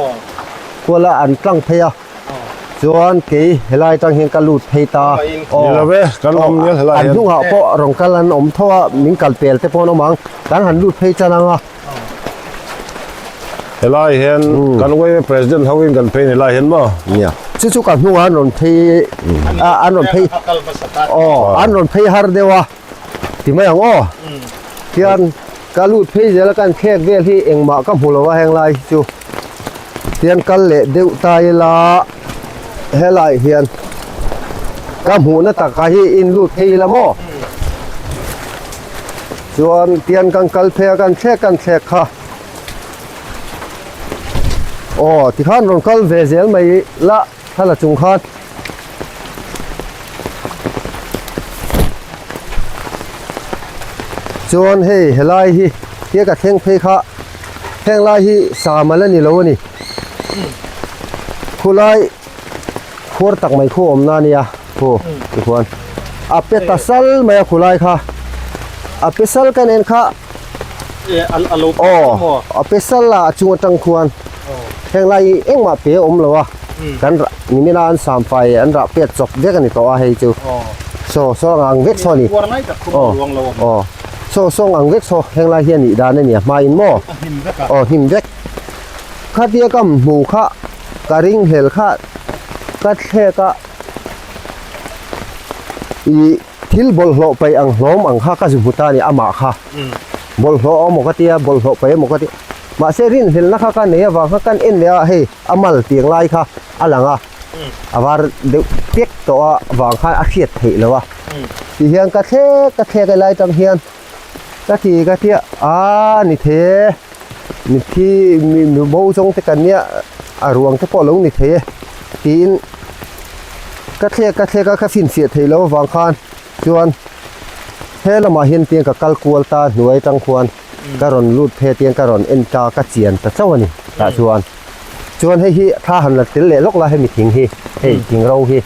kual a an tlang phei a chuan kei helai atang hian ka lut phei ta aw Ni lo ve kan awm nial helai an hian. hnungah pawh rawn kal an awm tho a min kal pel te pawh an awm ang kan han lut phei chan ang a. Helai hian kan uaime president ho in kan phei ni lai hian maw? Nia. Chu chu ka hnungah an rawn phei a an rawn phei aw an rawn phei har deuh a ti mai ang aw. Hian ka lut phei zel a kan khek vel hi engmah ka hmu lo a heng lai hi chu tian kal leh deuh ta ila helai hian ka hmuhna takah hi in lut phei ila maw? Chuan tian kan kal phei a kan thlek kan thlek kha aw tikhan rawn kal ve zel mai la thla chung khan chuan hei helai hi tia ka thleng phei kha heng lai hi samal a ni lo a ni khulai khuar tak mai khu awmna a nia Khu tikhuan a pe ta sal mai a khulai kha a pe sal kan en kha aw a pe sal a a chung atang khuan heng lai hi engmah pe a awm lo a kan rah nimina an sam fai an rah pet chawp vek a ni tawh a hei chu saw saw ang vek saw a ni aw aw saw saw ang vek saw heng lai hi a nih dan a nia hmain maw aw hnim vek khatia ka hmu kha ka ringhlel kha ka thlek a. Ih thil bawlhhlawh paih ang hlawm ang kha ka zu hmu ta a ni amah kha bawlhhlawh a awm ka tia bawlhhlawh paih emaw ka ti mahse rinhlelna kha ka nei avang kha kan en leh a hei a mal tiang lai kha a lang a a var deuh tek tawh a vang khan a hriat theih loh a ti hian ka thlek ka thlek helai tang hian ka ti ka tia a ni thei e mitthi mi mi bo zawng te kan nia a ruang te pawh a lo ni thei e tiin ka thlek ka thlek a ka finfiah theih loh avang khan chuan he lamah hian tiang ka kal kual ta hnuai atang khuan ka rawn lut phei tiang ka rawn en ta ka chian ta chauh a ni tah chuan chuan hei hi thla han la tel leh lawk la hemi thing hi hei thing ro hi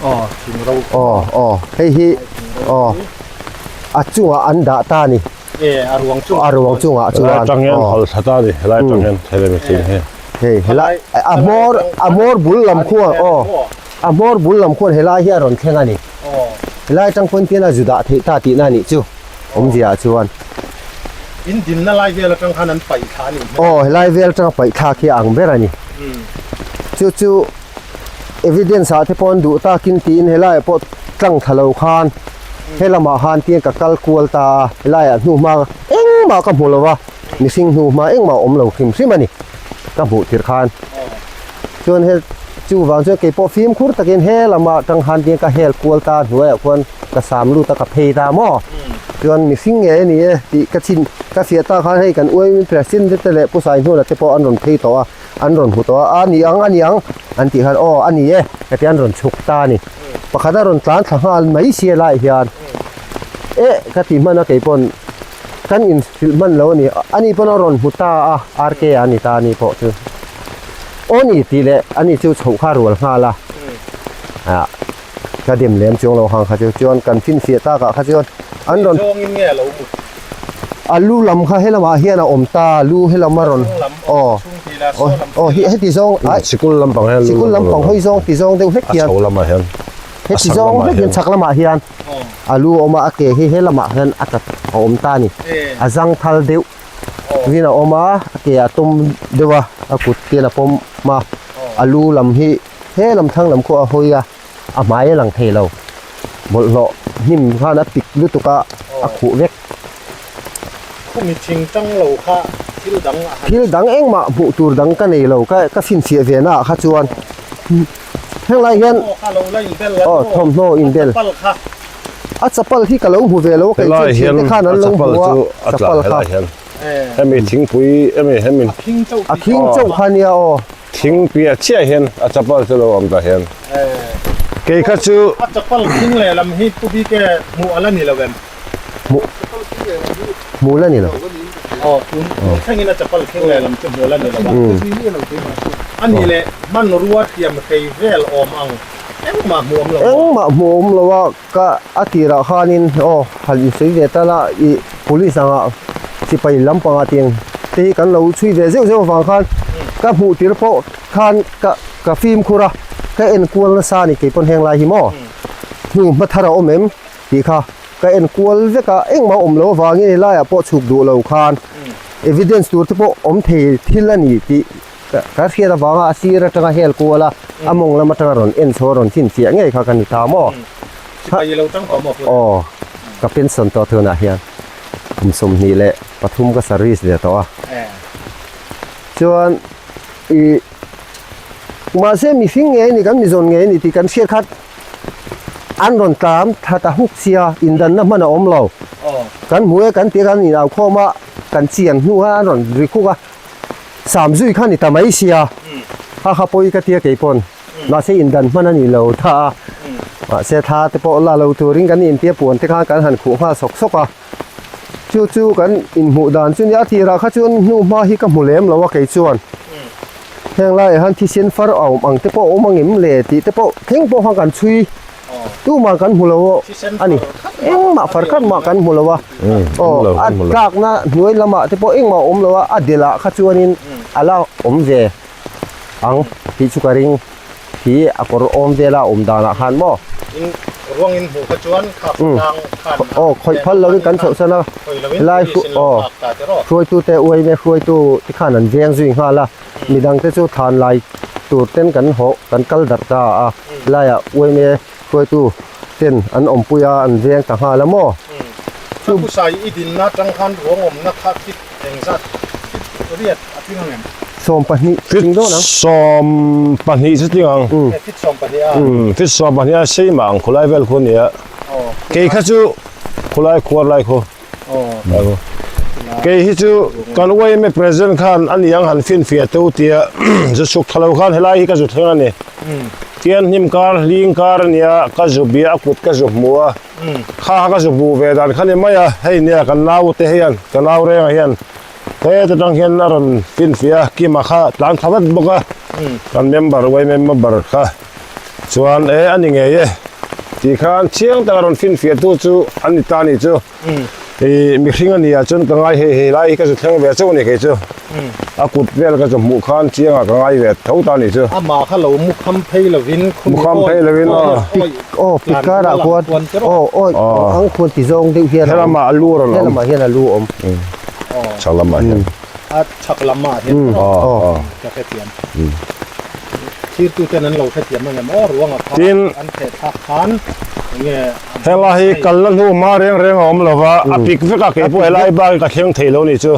aw thing ro aw aw hei hi aw a chungah an dah ta a ni e a ruang chungah a ruang chungah chuan helai atang hian hal tha ta a ni helai atang hian helemi thing hi hei helai a hmawr a hmawr bul lam khuan aw a hmawr bul lam khuan helai hi a rawn thleng a ni helai atang pawn tian a zu dah theih ta tihna a nih chu awmzia ah chuan in dinna lai vel atang khan an paih thla a nih hmel aw helai vel atanga paih thlak hi a ang ber a ni chu chu evidence ah te pawh an duh takin tiin helaiah pawh tlang thla lo khan helamah khan tiang ka kal kual ta a helaiah hnuhma engmah ka hmu lo a mihring hnuhma engmah a awm lo hrim hrim a ni ka hmuh tirh khan chuan he chuvang chuan keipawh fimkhur takin helamah tang khan tiang ka hel kual ta a hnuaiah khuan ka sam lut a ka phei ta maw chuan mihring nge a ni e tih ka chhin ka fiah ta khan hei kan uaimi president te leh pu Saihnuala te pawh an rawn phei tawh a. An rawn hmu tawh a, a ni ang, a ni ang an tih khan aw a ni e ka ti an rawn chhuk ta a ni. Pakhat a rawn tlan thla nghal mai sia laiah hian eh ka ti hman a kei pawn kan inhrilh hman lo a ni. Ani pawn a rawn hmu ta a, RK a ni ta a ni pawh chu aw ni tih leh ani chu chhoh kha a rual nghal a, ah ka dem lem chuang lo hang kha chu chuan kan finfiah takah kha chuan an rawn Zawngin nge a lo mut? A lu lam kha helamah hian a awm ta, lu helam a rawn aw aw hi heti zawng ai Sikul lampang hian sikul lampang hawi zawng ti zawng deuh hlek hian a chho lamah hian heti zawng hlek hian chhak lamah hian a lu a awm a, a ke hi helamah hian a tlat a awm ta a ni a zang thal deuh vin a awm a, a ke a tawm deuh a, a kut te a pawm a, a lu lam hi. He lam thlang lam khu a hawi a, a hmai a lang thei lo. Bawlhhlawh hnim khan a pik lutuk a, a khuh vek. Khumi thing tang lo kha thil dang a han. Thil dang engmah hmuh tur dang ka nei lo, ka ka finfiah ve naah kha chuan heng lai hian aw thawmhnaw inbel a chapal hi ka lo hmu ve lo a kei chuan thiante khan an lo hmu a chapal kha. Hemi thingpui hemi hemi a khing chauh kha nia aw. Thing piah chiah hian a chapal chu lo awm ta hian kei kha chu. A chapal khing lehlam hi pu bike hmuh a la ni lo em? Hmuh hmuh la ni lo. Aw tun tun thlengin a chapal khing lehlam chu hmuh la ni lo a. A nih leh hmanrua thiam hrei vel awm ang engmah hmuh awm lo maw? Engmah hmuh awm lo a ka a tirah khanin aw han insawi ve ta la ih police angah sipai lampangah tiang te hi kan lo chhui ve zeuh zeuh avang khan ka hmuh tir pawh khan ka ka fimkhur a ka enkual nasa a ni kei pawn heng lai hi maw hnu hmathar a awm em tih kha ka en kual vek a engmah awm lo avangin helaiah pawh chhuk duh lo khan evidence tur te pawh awm thei thil a ni tih ka hriat avanga a sir atanga hel kual a a mawng lam atanga rawn en chho a rawn finfiah ngei kha ka ni ta maw aw ka pension tawh thunah hian kum 23 ka service ve tawh a chuan ih mahse mihring ngei a ni kan mizawn ngei a ni tih kan hriat khat An rawn tlam that a huk sia, indanna hman a awm lo. Kan hmu e kan tih a kan inau khawm a, kan chian hnu khan an rawn ri khuk a, sam zui kha ni ta mai sia, ha kha pawi ka tia kei pawn, mahse indan hman a ni lo ta a, mahse thla te pawh la lo turin kan intia puan te khan kan han khuh nghal sawk sawk a, chu chu kan inhmuh dan chu nia tirah kha chuan hnu hma hi ka hmu lem lo a kei chuan. Heng laiah hian thisen far a awm ang te pawh a awm angem le tih te pawh thleng pawh khan kan chhui tumah kan hmu lo a ni engmah far khat mah kan hmu lo a aw a tlakna hnuai lamah te pawh engmah a awm lo a a delh ah kha chuanin a la awm ve ang tih chu ka ring. Hi a kawr awm vela awm danah khan maw? In ruang in hmuh kha chuan kha tlang khan aw khawih phal lovin kan chhoh san a helai aw hruaitu te uaime hruaitu te khan an veng zui nghal a midang te chu thlan lai tur ten kan haw kan kal darh ta a helaiah uaime hruaitu ten an awmpui a an veng ta nghal a maw? Chu Kusai i dinna tang khan ruang awmna kha fit engzat fit riat a tling ang em? 12 tling dawn ang. Fit 12 chu tling ang. Fit 12 a. Fit 12 a sei mah ang khulai vel khu ania. Kei kha chu khulai khuar lai khu. Kei hi chu kan YMA president khan ani ang han finfiah teu tia zu chhuk tha lo khan helai hi ka zu thleng ani. Tian hnim kar hling kar ania ka zu bia a kut ka zu hmu a. Kha kha ka zu hmuh ve dan kha ni mai a hei nia kan nau te hian ka nau rengah hian Heta tang hian a rawn finfiah a, Kima kha tlan thla vat bawk a, kan member yma member kha chuan e a ni ngei e tih khan chiang taka rawn finfiah tu chu an ni ta a nih chu. Ih mihring a nia chuan ka ngai hei hei lai hi ka zu thleng ve chauh a ni kei chu. A kut vel ka zu hmuh khan chiangah ka ngai ve tho ta a nih chu. Amah kha lo mu kham phei lovin Mu kham phei lovin aw. Aw pikar ah khuan aw awi ang khuan ti zawng deuh hian a awm. Helamah a lu rawn awm. Helamah hian a lu awm. Chhak lamah hian. A chhak lamah hian aw ka hrethiam. Thirtu ten an lo hrethiam ang em aw ruangah khan an theh thlak khan enge Hela hi kalna hnu hma reng reng a awm lova a pik vek a keipawh helai bak hi ka thleng thei lo nih chu.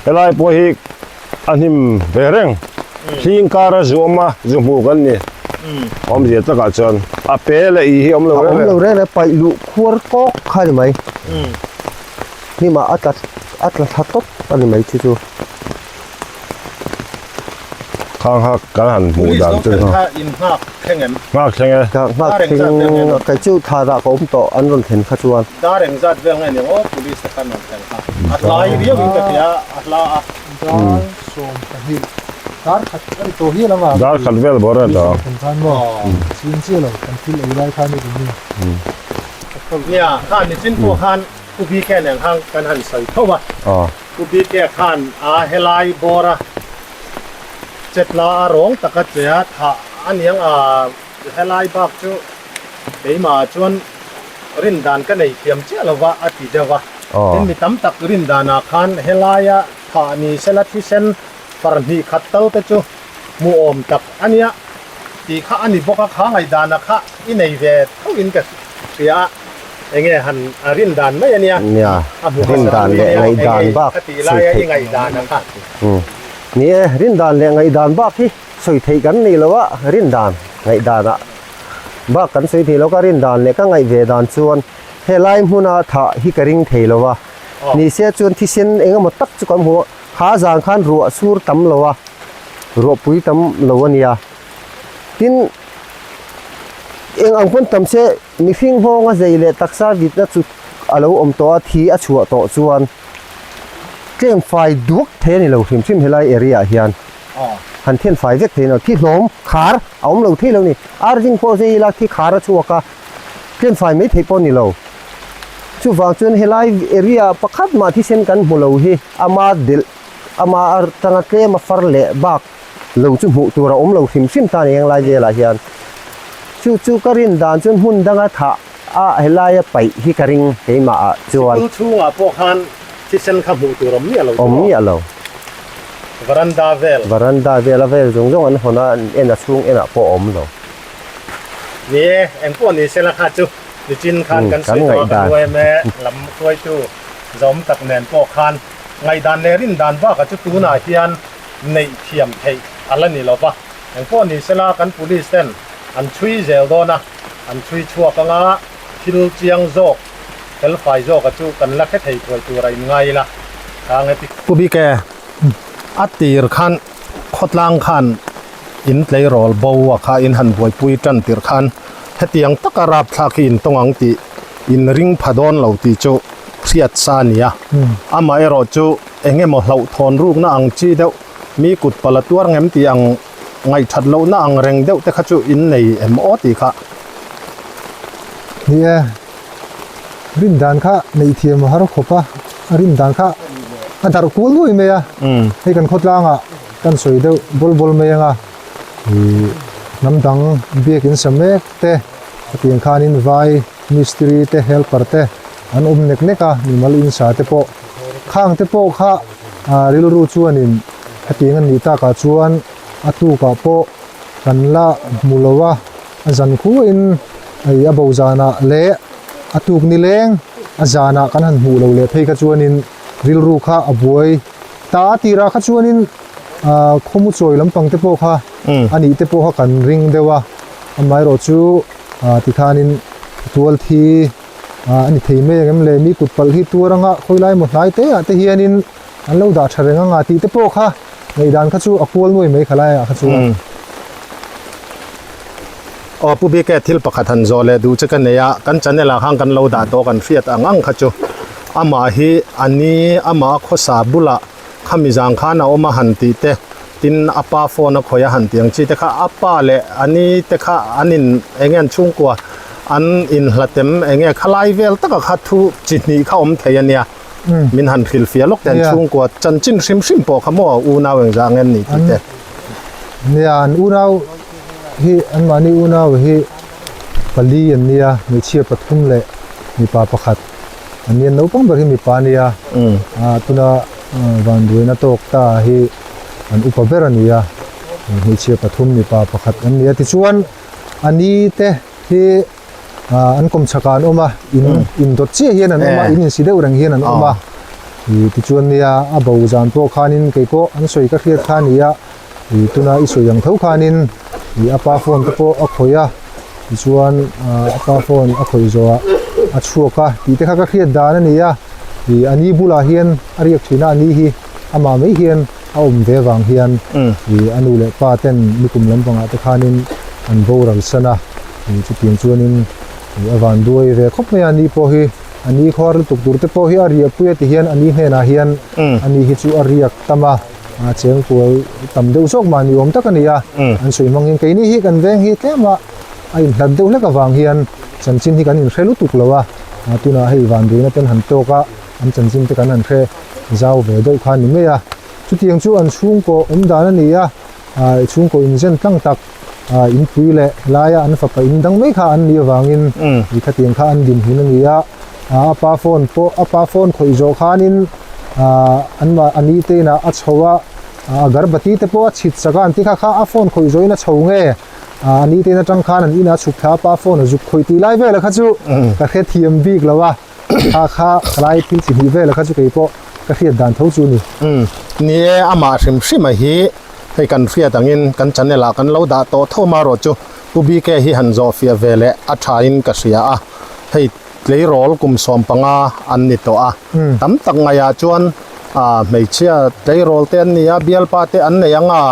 Helai pawh hi a hnim ve reng. Hling kara zu awm a, zu hmu kan ni. Awmzia takah chuan a pe leh i hi awm lo reng reng. A awm lo reng reng, paih luh khuar kawk kha ni mai. Hnimah a tla a tla thla tawp a ni mai chu chu. Khang kha kan han hmuh dan chu. Police kha in nghak thleng em? Nghak thleng e. Ka nghak thleng, kei chu tha dah ka awm tawh an rawn thlen kha chuan. Dar engzat vel nge ni aw police te khan rawn thlen kha. A hlai riau in ka tia a hla a. Dar 12 dar khat a ni tawh hial ang a. Dar khat vel bawr a ni tawh. Kan khan maw chhing chiah lo kan thil ei lai khan ni tum ni. Nia khan nichin pawh khan Pu BK nen khan kan han sawi tho a. Pu BK khan a helai bawr a chetla a rawng taka che a thah a niang a helai bak chu keimah chuan rin dan ka nei thiam chiah lova a ti deuh a. Tin mi tam tak rin danah khan helaia thah ni sela thisen far hnih khat tal te chu hmuhawm tak a nia. Tih kha a ni bawk a, kha ngaihdana kha i nei ve tho in ka hria a, enge han a rin dan mai a nia, Nia, a hmu rin hmasa dan tu leh i nia, ngaihdan enge bak kha tih sawi laia i theih. ngaihdana kha. Umm, ni e, rin dan leh ngaihdan bak hi sawi theih kan nei lo a, rin dan, ngaihdan ah bak kan sawi thei lo, ka rin dan leh ka ngaih ve dan chuan helai hmuna thah hi ka ring thei lo a, ni se chuan thisen eng emaw tak chu kan hmu a, kha zan khan ruah sur tam lo a, ruahpui tam lo a nia. Tin, eng ang pawn tam se mihring nghawng a zei leh taksa vitna chu a lo awm tawh a, thi a chhuah tawh chuan tlem fai duak thei a ni lo hrim hrim helai area ah hian. Han then fai vek thei a ni lo. Thi hlawm khar a awm lo thei lo a ni. Ar zing pawh zei ila thi khar a chhuak a, tlem fai mai theih pawh a ni lo. Chuvang chuan helai area pakhat mah thisen kan hmu lo hi ama delh ama atanga tlem a far leh bak lo chu hmuh tur a awm lo hrim hrim ta a ni eng lai velah hian chu chu ka rin dan chuan hmun danga thah a helaia paih hi ka ring keimah ah chuan Sikul chhungah pawh khan thisen kha hmuh tur awm miah lo awm miah lo Varanda vel Varanda vel a vel zawng zawng an hawn a an en a chhung enah pawh a awm lo. Ni e, eng pawh ni sela kha chu nichin khan kan sawi tawh a kan yma lam hruaitu zawm tak nen pawh khan ngaihdan leh rindan bakah chu tunah hian neih thiam theih a la ni lo va, engpawh ni sela kan police ten an chhui zel dawn a, an chhui chhuak anga thil chiang zawk, fel fai zawka chu kan la hre thei thuai tur a inngai ila kha nge ti. Pu Bike, a tir khan khawtlang khan in tleirawl bo a kha in han buaipui tan tirh khan hetiang taka rapthlak hi in tawng ang tih in ring pha dawn lo tih chu hriat sa a ni a, amaherawh chu Eng emaw hlauhthawn rukna ang chi deuh, mi kut pala tuar ngem tih ang ngaihthat lohna ang reng deuh te kha chu in nei em aw tih kha. Ni e, rin dan kha neih thiam a har khawp a, a rin dan kha a darh kual nuai mai a, hei kan khawtlangah kan sawi deuh bawl bawl mai anga ih hnam dang biakin sa mek te hetiang khanin vai mistiri te helper te an awm nek nek a, mimal insa te pawh khang te pawh kha ah rilru chuanin hetiang a nih takah chuan a tukah pawh kan la hmu lo a, a zan khuain hei a bo zanah leh a tuk ni leng a zanah kan han hmuh lo leh phei kha chuanin rilru kha a buai ta a tirah kha chuanin ah khawmu chawi lampang te pawh kha a nih te pawh kha kan ring deuh a, amaherawh chu ah tikhanin tual thi. Ah a ni thei mai ang em le mi kut palh hi tuar anga khawi lai maw hnai te ah te hianin an lo dah tha reng anga tih te pawh kha ngaihdan kha chu a kual nuai mai kha lai ah kha chuan. Aw Pu Bike thil pakhat han zawh leh duh che ka nei a, kan channel ah khan kan lo dah tawh kan hriat ang ang kha chu amah hi a ni amah a khawsa bulah khami zang khan a awm a han tih te tin a pa phone a khawih a han tih ang chi te kha a pa leh a ni te kha an in eng nge an chhungkua an inhlatem eng nge khalai vel taka kha thu chi hnih kha awm thei a nia min han hrilhfiah lawk te an chhungkua chanchin hrim hrim pawh kha maw unau engzah nge an nih tih te. Nia an unau hi anmahni unau hi pali an nia hmeichhia pathum leh mipa pakhat. An nia naupang ber hi mipa a nia ah tuna vanduaina tawk ta hi an upa ber a ni a hmeichhia pathum mipa pakhat an ni a tichuan a ni te hi ah an kawm chhakah an awm a in in dawt chiah hian an awm a in insi deuh reng hian an awm a ih tichuan nia a bo zan pawh khanin kei pawh an sawi ka hriat kha a ni a ih tuna i sawi ang tho khanin ih a pa phone te pawh a khawih a tichuan ah a pa phone a khawih zawh ah a chhuak a tih te kha ka hriat dan a ni a ih a ni bulah hian a riak thin a a ni hi amah mai hian a awm ve vang hian ih a nu leh pa ten nikum lampangah te khanin an boral san a ih chutiang chuanin ih a van duai ve khawp mai a ni pawh hi a ni khuar lutuk tur te pawh hi a riah pui a ti hian a ni hnenah hian a ni hi chu a riak tam a. a cheng kual tam deuh zawk mah ni awm tak a ni a an sawi hmang hian keini hi kan veng hi tlem a a inhlat deuh hlek avang hian chanchin hi kan inhre lutuk lo a tunah hei vanduina ten han tawk a an chanchin te kan han hre zau ve deuh kha a ni mai a chutiang chu an chhungkaw awm dan a ni a chhungkaw inzen tlang tak inpui leh laia an fapa in dang mai kha an nih avangin i khatiang kha an dinhmun a ni a a pa phone pawh a pa phone khawih zawh khanin an mah a ni te inah a chho a agarbati te pawh a chhit sak a an ti kha kha a phone khawih zawhin a chho nge. A ni te in atang khan an inah chhuk thla a pa phone a zuk khawih tih lai vel kha chu ka hrethiam bik lo a, kha kha ka lai thil chi hnih vel kha chu kei pawh ka hriat dan tho chu a ni. Umm ni e, amah hrim hrim a hi hei kan hriat angin kan channel ah kan lo dah tawh tho marawh chu Pu BK hi han zawh fiah ve leh a tha in ka hria a, hei tleirawl kum 15 an ni tawh a, tam tak ngaihah chuan ah hmeichhia tleirawl te an ni a, bialpa te an nei ang a,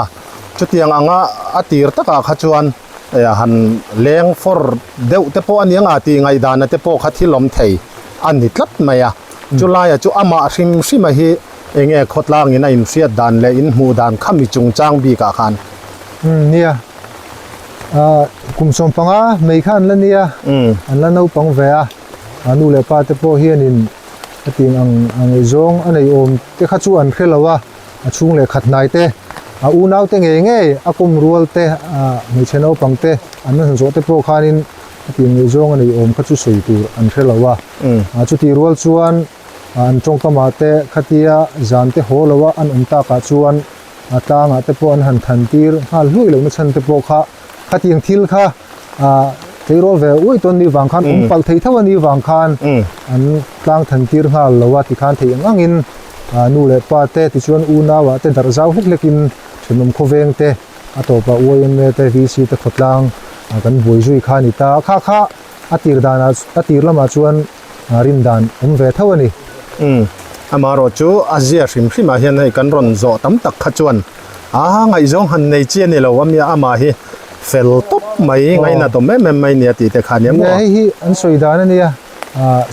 Chutiang anga a tir takah kha chuan han leng fawr deuh te pawh a ni anga tih ngaihdana te pawh kha thil awm thei a ni tlat mai a. Chulaia chu amah hrim hrima hi enge khawtlangin a inhriat dan leh inhmuh dan kha mi chungchang bikah khan. Umm nia, kum 15 mai kha an la nia, an la naupang ve a, a nu leh pa te pawh hianin hetiang ang ngaihzawng a nei awm te kha chu an hre lo a. A chhung leh khat hnai te, a unau te ngei ngei, a kum rual te, a hmeichhe naupang te an han zawh te pawh khanin a tih ngei zawng a nei awm kha chu sawi tur an hre lo a. Chutih rual chuan an tawngkamah te khatia zan te haw loa an awm takah chuan a tlangah te pawh an han than tir nghal hluai lohna chhan te pawh kha khatiang thil kha tleirawl ve uai tawn ni vang khan awm palh thei tho a ni vang khan an tlang than tir nghal lo a tikhan theih ang angin nu leh pa te tichuan unau ah te darh zau hlek hlek in thenawm khawveng te a tawpah YMA te VC te khawtlang kan buai zui kha a ni ta kha kha a tir danah a tir lamah chuan rin dan awm ve tho a ni. Umm amaherawh chu a zia hrim hrim ah hian hei kan rawn zawh tam tak kha chuan a ngaihzawng han nei chi a ni lo a nia amah hi fel tawp mai ngainat awm em em mai nia tih te kha a nia maw? Hei hi an sawi dan a nia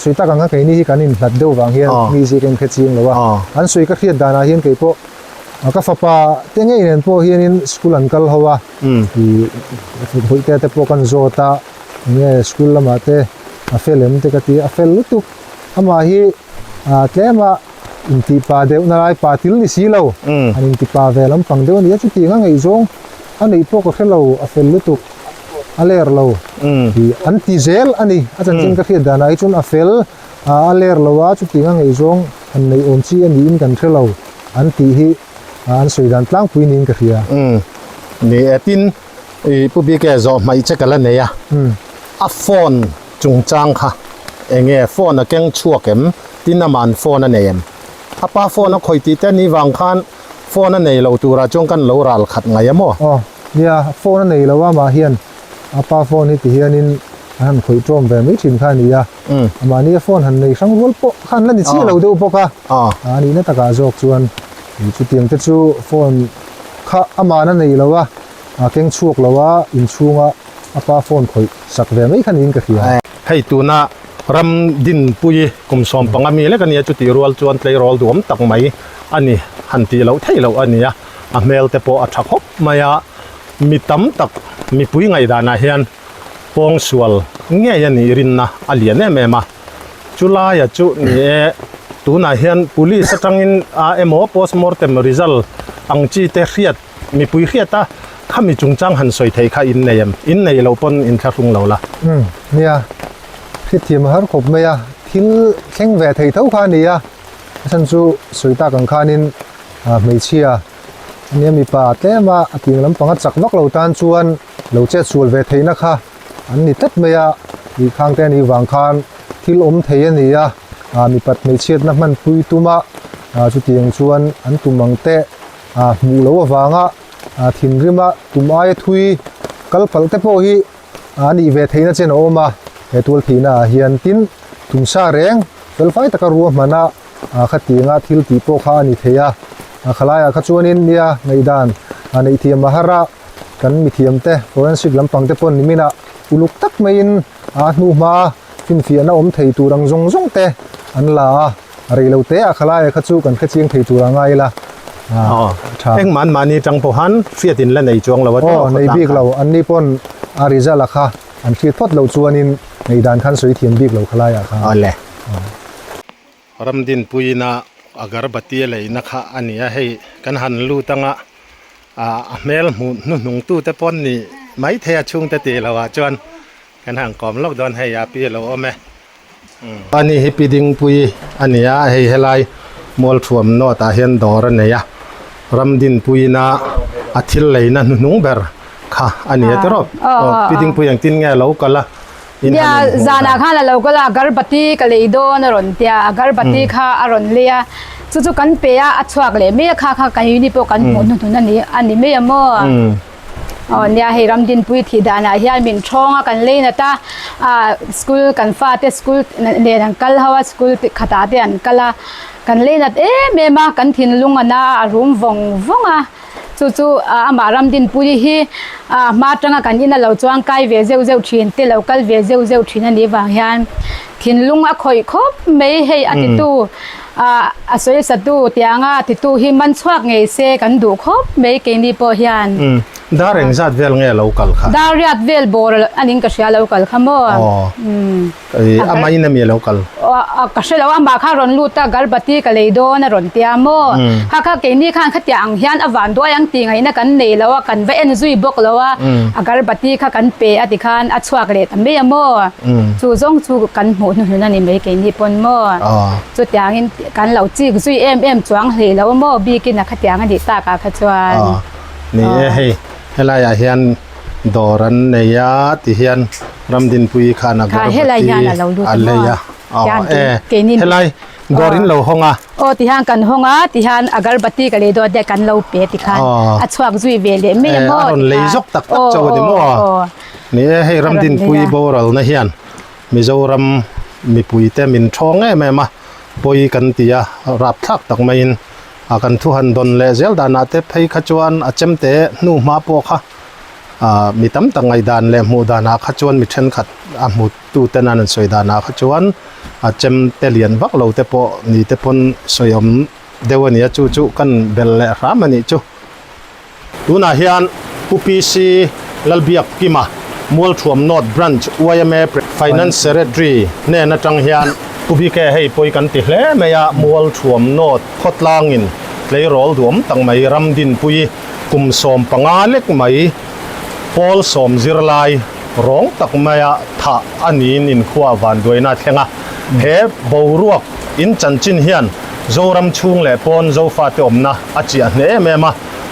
sawi tak ang kha keini hi kan inhlat deuh vang hian mi zir em kha chiang lo a an sawi ka hriat danah hian kei pawh ka fapa te ngei nen pawh hianin school an kal ho a ih bawihte te pawh kan zawt a enge school lamah te a fel em te ka ti a fel lutuk amah hi tlem a inti pa deuh na lai pa til ni si lo an inti pa ve lampang deuh a ni a chutiang a ngaihzawng a neih pawh ka hre lo a fel lutuk a ler lo tih an ti zel a ni a chanchin ka hriat danah hi chuan a fel a ler lo a chutiang a ngaihzawng han neih awm chi a niin kan hre lo an tih hi an sawi dan tlangpui niin ka hria. Ni e tin I Pu Bike zawh hmaih che ka la nei a, a phone chungchang kha enge phone a keng chhuak em? Tin aman phone a nei em? A pa phone a khawih tih te ni vang khan phone a nei lo turah chuan kan lo ral khat ngai a maw? Aw, nia, phone a nei lo a mah hian a pa phone hi ti hianin an han khawih tawm ve mai thin kha a ni a, mahni a phone han nei hrang rual pawh kha an la ni chiah lo deuh bawk a, a nihna takah zawk chuan chutiang te chu phone kha aman a nei lo a. A keng chhuak lo a, inchhunga a pa phone khawih sak ve mai kha niin ka hria. Hei tuna ram dinpui kum 15 mi lek a nia, chutih rual chuan tleirawl duhawm tak mai a ni, han tih loh theih loh a ni a, a hmel te pawh a tha khawp mai a, mi tam tak mipui ngaihdanah hian pawngsual ngei a nih rinna a lian em em a, chulaia chu ni e tunah hian police atangin a emaw postmortem result ang chi te hriat Mipui hriat a, khami chungchang han sawi thei kha in nei em? In nei lo pawn in thlahrung lo la. Umm, nia, hriatthiam a har khawp mai a, thil thleng ve thei tho kha a ni a, a chhan chu sawi tak ang khanin hmeichhia a nia mipa tlem a, a ting lampang a chak vak lo tan chuan lo chet sual ve theihna kha an ni tlat mai a, ih khang te a nih vang khan thil awm thei a ni a, mipat hmeichhiatna hmanpui tuma chutiang chuan an tum ang teh. Hmuh loh avanga thinrima tum aia thui kal palh te pawh hi a nih ve theihna chen a awm a, he tual theihna ah hian tin tumsa reng felfai taka ruahmana khatianga thil tih pawh kha a ni thei a, khalaiah kha chuanin nia ngaihdan neih thiam a har a, kan mithiam te forensic lampang te pawh niminah uluk tak maiin a hnuhma finfiahna awm thei tur ang zawng zawng te an la a. Rei lo te a khalai kha chu kan hrechiang thei tur a ngai ila a tha. Engmah an mahni tang pawh han hriat in la nei chuang lo a Aw nei bik lo an ni pawn a result a kha an hriat phawt loh chuanin nei dan khan sawi thiam bik lo khalai ah kha. Awle. Ramdinpuiina agarbati a leina kha a ni a hei kan han lut anga a hmel hmuh hnuhnung tute pawn ni maithei a chhungte tih loh ah chuan kan han kawm lawk dawn hei a pi a lo awm e. Ani hi Pi Dingpui a ni a, hei helai Mualthuam North ah hian dawr a nei a, Ramdinpuiina a thil leina hnuhnung ber kha a ni a tiraw? Aw Pi Dingpui engtin nge a lo kal a? In han Nia inhmuh zanah dan. khan a lo kal a agarbati ka lei dawn a rawn tia agarbati kha a rawn lei a chu chu kan pe a a chhuak leh mai a kha kha kan uni pawh kan hmuh hnuhnun a ni a ni mai a maw? Aw nia hei Ramdinpui thih danah hian min thawng a kan lei nat a ah school kan fate school nen an kal ho a school khatah te an kal a kan lei nat em em a kan thinlung a na a rum vawng vawng a chu chu amah Ramdinpui hi ah hma atanga kan in a lo chuang kai ve zeuh zeuh thin te lo kal ve zeuh zeuh thin a nih vang hian thinlung a khawih khawp mai hei a titu ah a sawi satu tianga titu hi man chhuak ngei se kan duh khawp mai keini pawh hian. Dar eng zat vel nge lo kal kha? Dar riat vel bawr anin ka hria lo kal kha maw? Aw. Amah in ami lo kal? Ka hre lo amah kha rawn lut a garbati ka lei dawn a rawn tia maw? Kha kha keini khan khatiang ang hian a van duai ang tih ngaihna kan nei lo a kan va en zui bawk lo a a garbati kha kan pe a tikhan a chhuak leh ta mai a maw? Chu zawng chu kan hmuh hnuhnun a ni mai keini pawn maw? Chutiangin kan lo chik zui em em chuang hlei lo maw bikin a khatiang a nih takah kha chuan. Ni e hei helaiah hian dawr an nei a ti hian Ramdinpui khan a garbati a lei a aw e helai dawr in lo hawng a. Aw ti hian kan hawng a ti hian a garbati ka lei dawt te kan lo pe ti khan a chhuak zui ve leh mai a maw a rawn lei zawk tak tak chauh a ni maw ni e hei Ramdinpui boral na hian Mizoram mipui te min thawng em em a pawi kan ti a rapthlak tak maiin A kan thu han dawn leh zel danah te phei kha chuan a chemte hnu hma pawh kha ah mi tam tak ngaihdan leh hmuh danah kha chuan mi thenkhat a hmu tu ten an sawi danah kha chuan a chemte lian vak lo te pawh ni te pawn sawi awm deuh a ni a chu chu kan belh leh hram a nih chu. Tunah hian Pu PC Lalbiakkima, Mualthuam North Branch yma Finance Secretary hnen atang hian Pu BK hei pawi kan ti hle mai a, Mualthuam North khawtlangin tleirawl duam tak mai Ramdinpui kum 15 lek mai pawl sawm zirlai rawng tak maia thah a niin inkhua vanduaina a thleng a. He boruak in chanchin hian Zoram chhung leh pawn Zofate awmna a chiah hle em em a,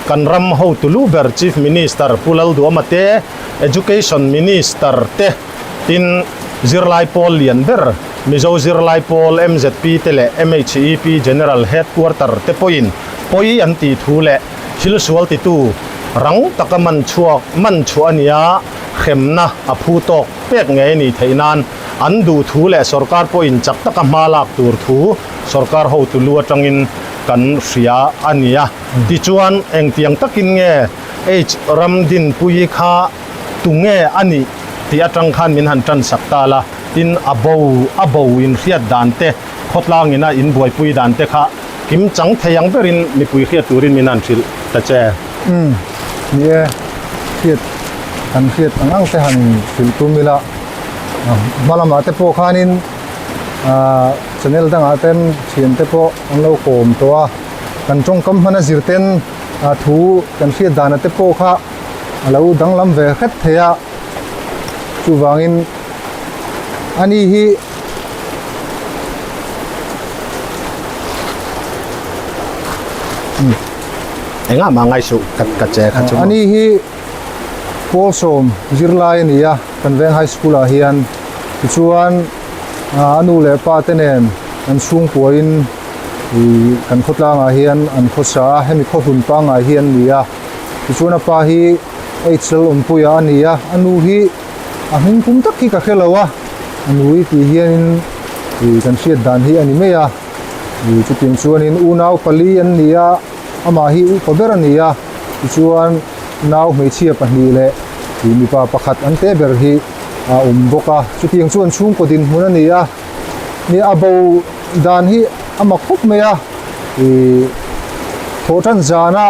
kan ram hotu lu ber Chief Minister Pu Lalduama te, Education Minister te, tin zirlai pawl lian ber Mizo Zirlai Pawl MZP te leh MHEP General Headquarter te pawhin pawi an tih thu leh thil sual titu rang taka man chhuak man chhuah a nia hremna a phu tawk pek ngei a nih theih nan an duh thu leh sorkar pawhin chak taka hma lak tur thu sorkar hotu lu atangin kan hria a ni a. Tichuan, engtiang takin nge H Ramdinpuii kha tunge a nih tih atang khan min han tan sak ta la, tin a bo a bo in hriat dan te, khawtlang ina in buaipui dan te kha kim chang thei ang berin mipui hriat turin min han hrilh ta che. Umm, ni e, hriat kan hriat ang ang te han hrilh tum ila, hma lamah te pawh khanin ah channel dangah ten thian te pawh an lo kawm tawh a, kan tawngkam hmana zir ten ah thu kan hriat dana te pawh kha a lo danglam ve hret thei a, chuvangin ani hi Engah mah ngai suh ka ka che kha chu. Ani hi pawl sawm zirlai a ni a kan veng high school ah hian tichuan a nu leh pa te nen an chhungkuain ih kan khawtlang ah hian an khawsa a hemi khaw hlun pangngai hi an ni a tichuan a pa hi H Lalawmpuia a ni a a nu hi a hming pum tak hi ka hre lo a a nui tih hianin ih kan hriat dan hi a ni mai a. Ih chutiang chuanin unau pali an ni a, amah hi upa ber a ni a, tichuan nau hmeichhia pahnih leh ih mipa pakhat an te ber hi a awm bawk a, chutiang chuan chhungkaw dinhmun a ni a, ni a bo dan hi a mak khawp mai a, ih thawhtan zana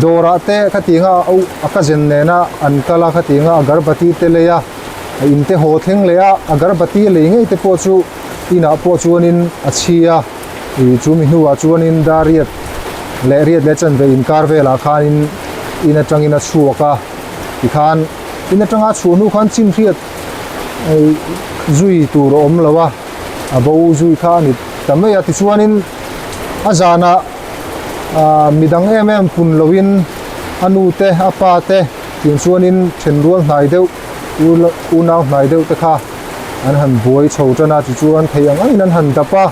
dawrah te khatianga a cousin nena an kal a khatianga a garbati te lei a. A in te haw thleng leh a, agarbati lei ngei te pawh chu inah pawh chuanin a chhi a, ih chu mi hnuah chuanin dar riat leh riat leh chanve inkar velah khanin in atangin a chhuak a, tikhan in atanga a chhuah hnu khan chin hriat ih zui tur a awm lo a, a bo zui kha a ni ta mai a, tichuanin a zanah ah midang em em pun loin. A nu te, a pa te tiang chuanin thenrual hnai deuh, unau hnai deuh te kha an han buai chho tan a, tichuan thei ang angin an han dap a,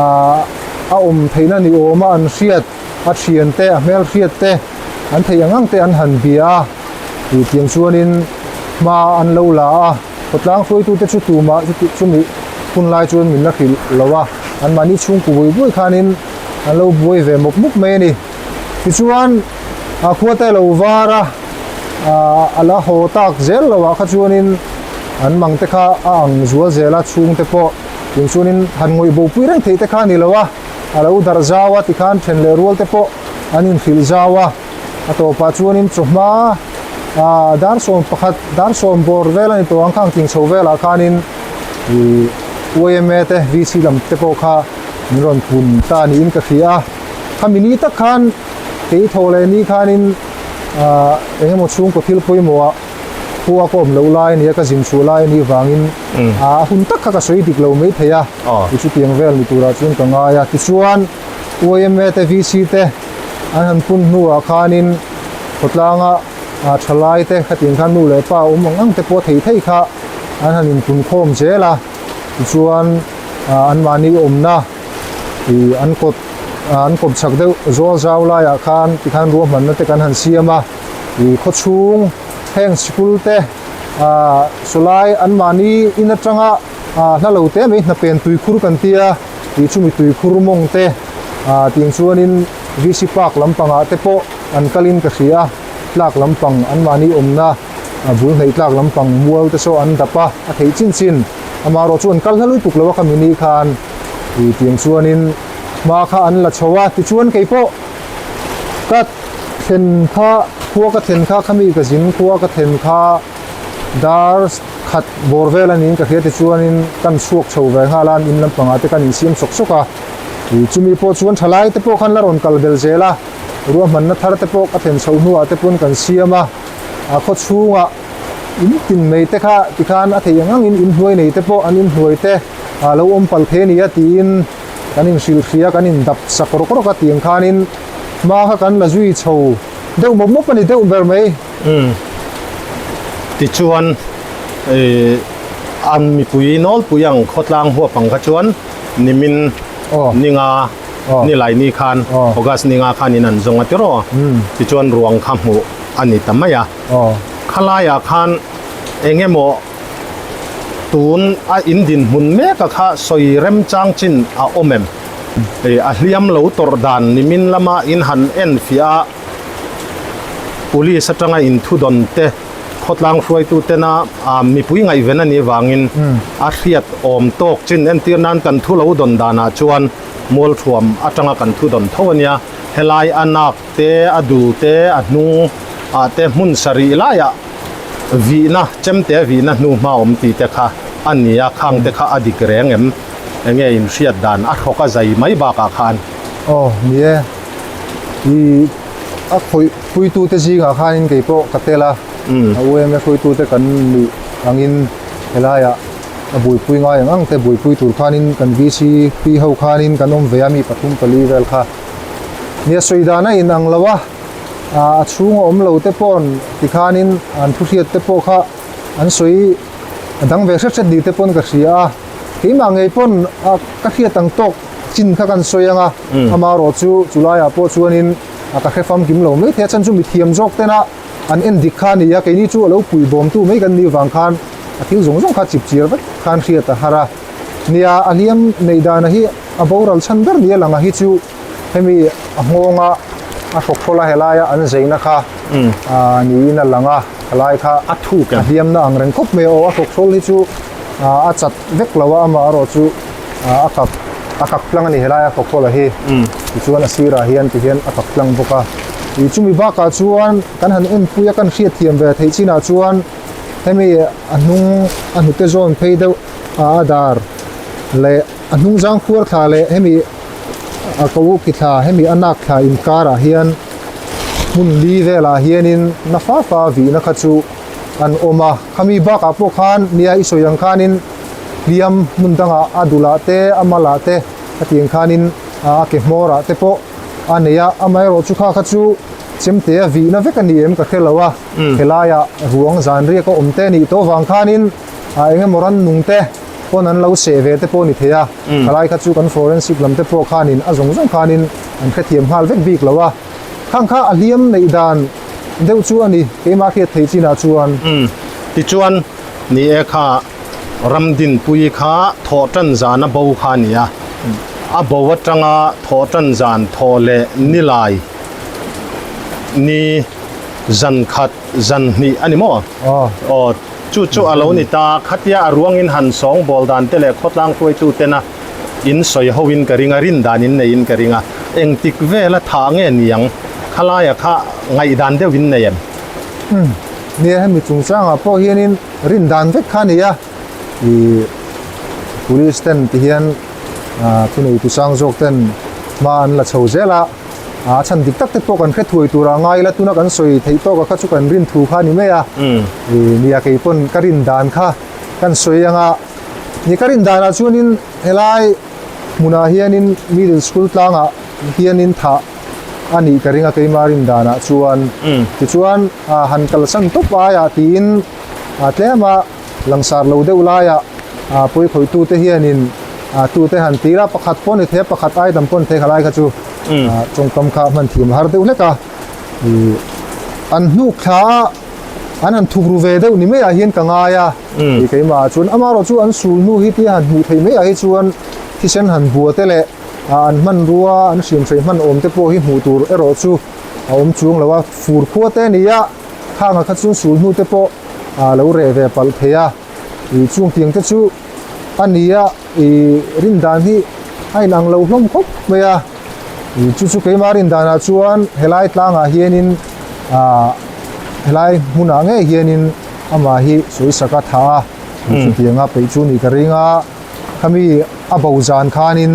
a awm theihna ni awma an hriat, a thian te, a hmelhriat te, an theih ang ang te an han bia a, tih tiang chuanin hma an lo la a, khawtlang hruaitute chu tumah chumi hun lai chuan min la hrilh lo a, anmahni chhungkaw buai buai khanin an lo buai ve mawp mawp mai a ni. Tichuan a khua te lo var a, a la haw tak zel lo ah kha chuanin an mang te kha a ang zual zel a, chhungte pawh tiang chuanin han ngawih bo pui reng theih te kha a ni lo a. A lo darh zau a tikhan then leh rual te pawh an inhrilh zau a, a tawpah chuanin chawhma ah dar 11 dar sawm bawr vel a ni tawh ang khang tling chho velah khanin ih yma te VC lam te pawh kha min rawn pun ta niin ka hria a, khami ni tak khan kei thaw leh ni khanin ah eng emaw chhungkaw thil pawimawh ah khua ka awm loh lai a nia ka zin chhuah lai a nih vangin a hun tak kha ka sawi dik lo mai thei a ti chu tiang vel ni turah chuan ka ngai a tichuan yma te VC te an han pun hnuah khanin khawtlanga thalai te khatiang khan nu leh pa awm ang ang te pawh thei thei kha an han inpun khawm zel a tichuan anmahni awmna ih an kawt an kawp chak deuh zawl zau laiah khan tikhan ruahmanna te kan han siam a. Ih khawchhung heng sikul te ah sawlai anmahni in atanga ah hla lo te mai hnapen tuikhur kan tia tih chumi tuikhur mawng te ah tiang chuanin VC park lampangah te pawh an kalin ka hria a tlak lampang anmahni awmna a bul hnaih tlak lampang mual te saw an dap a a theih chin chin amaherawh chu an kal hla lutuk lo a khami ni khan ih tiang chuanin hma kha an la chho a tichuan keipawh ka Thlen kha khua ka thlen kha khami ka zin khua ka thlen kha dar khat bawr vel a niin ka hria tichuanin kan chhuak chho ve nghal a in lampangah te kan insiam sawk sawk a ih chumi pawh chuan thalai te pawh khan la rawn kal bel zel a ruahmanna thar te pawh ka thlen chho hnuah te pawn kan siam a a khaw chhungah in tin mai te kha tikhan a theih ang angin inhnuai nei te pawh an inhnuai te a lo awm pal thei a ni a tiin kan inhrilh hria kan indap sak rawk rawk a tiang khanin Hma kha kan la zui chho deuh mawp mawp a ni deuh ber mai. Umm. Tichuan ih an mipui nawlpui ang khawtlang huap ang kha chuan nimin ninga nilai ni khan August ninga khan in an zawng a tiraw. Tichuan ruang kha hmuh a ni ta mai a. Khalaiah khan eng emaw tun a in dinhmun mek a kha sawi remchang chin a awm em? Hei a hliam lo tawrh dan nimin lama in han en fiah a, Police atanga in thudawn te, khawtlang hruaitu tena mipui ngaihven a nih vangin a hriat awm tawk chin entir nan kan thu lo dawn danah chuan Mualthuam atanga kan thudawn tho a nia. Helai a nak te, a dul te, a hnung ah te hmun sarih laiah vihna, chemte vihna hnu hma awm tih te kha a ni a, khang te kha a dik reng em? Enge in hriat dan a hrawk a zai mai bakah khan? Aw ni e, i a khawih puitute zingah khanin kei pawh ka tel a, a UMA hruaitute kan nih angin helaiah a buaipui ngai ang ang te buaipui tur khanin kan VCP ho khanin kan awm ve a mi pathum pali vel kha. Nia sawi dan a inang lo a, a chhunga awm lo te paw'n tikhanin an thu hriat te pawh kha an sawi a dang ve hret hret ni te pawn ka hria a. Keimah ngei pawn a ka hriat ang tawk chin kha kan sawi ang a, amaherawh chu chulaiah pawh chuanin a ka hre famkim lo mai thei a, chhan chu mithiam zawk tena an en dik kha a ni a, keini chu a lo pui bawmtu mai kan nih vang khan a thil zawng zawng kha chip chiar vek khan hriat a har a. Nia, a hliam neih dana hi a boral chhan ber ni a lang a hi chu hemi a nghawnga a hrawk hrawla helaia an zeina kha niin a lang a, helai kha a thuk a hliamna ang reng khawp mai a, aw a hrawk hrawl hi chu a chat vek lo a, amaherawh chu a kak a kak tlang a ni helai a hrawk hrawla hi tichuan a sirah hian ti hian a kak tlang bawk a, ih chumi bakah chuan kan han enpui a kan hriatthiam ve theih chinah chuan hemi a hnung a hnute zawn phei deuh a dar leh a hnung zang khuar thla leh hemi a ko ki thla hemi a nak thla inkarah hian hmun li velah hianin na fa fa vihna kha chu an awm a khami bakah pawh khan nia i sawi ang khanin hliam hmun dangah a dulah te a malah te hetiang khanin a ke hmawrah te pawh a nei a amaherawh chu kha kha chu. Chemte a vihna vek a ni em ka hre lo a, helaiah ruang zan riak a awm te a nih tawh vang khanin eng emaw rannung te pawn an lo seh ve te pawh a ni thei a, khalai kha chu kan forensic lam te pawh khanin a zawng zawng khanin an hrethiam nghal vek bik lo a, khang kha a hliam neih dan deuh chu a ni keimah hriat theih chinah chuan. Tichuan, ni e kha Ramdinpuii kha thawhtan zan a bo kha a ni a, a bo atanga thawhtan zan thawh leh nilai ni zan khat zan hnih a ni maw? Aw, chu chu a lo ni ta. Khatia a ruangin han sawng bawl dan te leh khawtlang hruaitu tena in sawi ho in ka ring a, rin dan in nei in ka ring a. Engtik vela thah nge niang? Khalaia kha ngaihdan deuh in nei em? Umm, nia hemi chungchangah pawh hianin rin dan vek kha a ni a. Ih, police ten ti hian thuneitu sang zawk ten hma an la chho zel a. A chhan dik tak te pawh kan hre thuai tur a ngai ila tuna kan sawi theih tawk a kha chu kan rin thu kha a ni mai a. Ih, nia kei pawn ka rin dan kha kan sawi ang a. Ni ka rin danah chuanin helai hmunah hianin middle school tlangah hianin thah a nih ka ring a keima rin danah chuan. Tichuan han kalsan tawp aiah tiin tlema langsar lo deuh laiah pawikhawitute hianin tute han tir a, pakhat pawh ni thei a, pakhat ai tam pawh ni thei khalai kha chu tawngkam kha hman thiam har deuh hlek a. An hnuk thla a an han thuk ru ve deuh ni maiah hian ka ngai a, keimah chuan amaherawh chu an sul hnu hi tia han hmuh theih maiah hi chuan thisen han bua te leh an hmanrua an hriamhrei hman awm te pawh hi hmuh tur erawh chu a awm chuang lo a, fur khua te a ni a, khangah kha chuan sul hnu te pawh a lo reh ve palh thei a, ih chung tiang te chu a ni a, ih rin dan hi a inang lo hlawm khawp mai a, ih chu chu keimah rin danah chuan helai tlangah hianin ah helai hmunah ngei hianin amah hi sawisak a tha a, chutianga peih chu ni ka ring a. Khami a bo zan khanin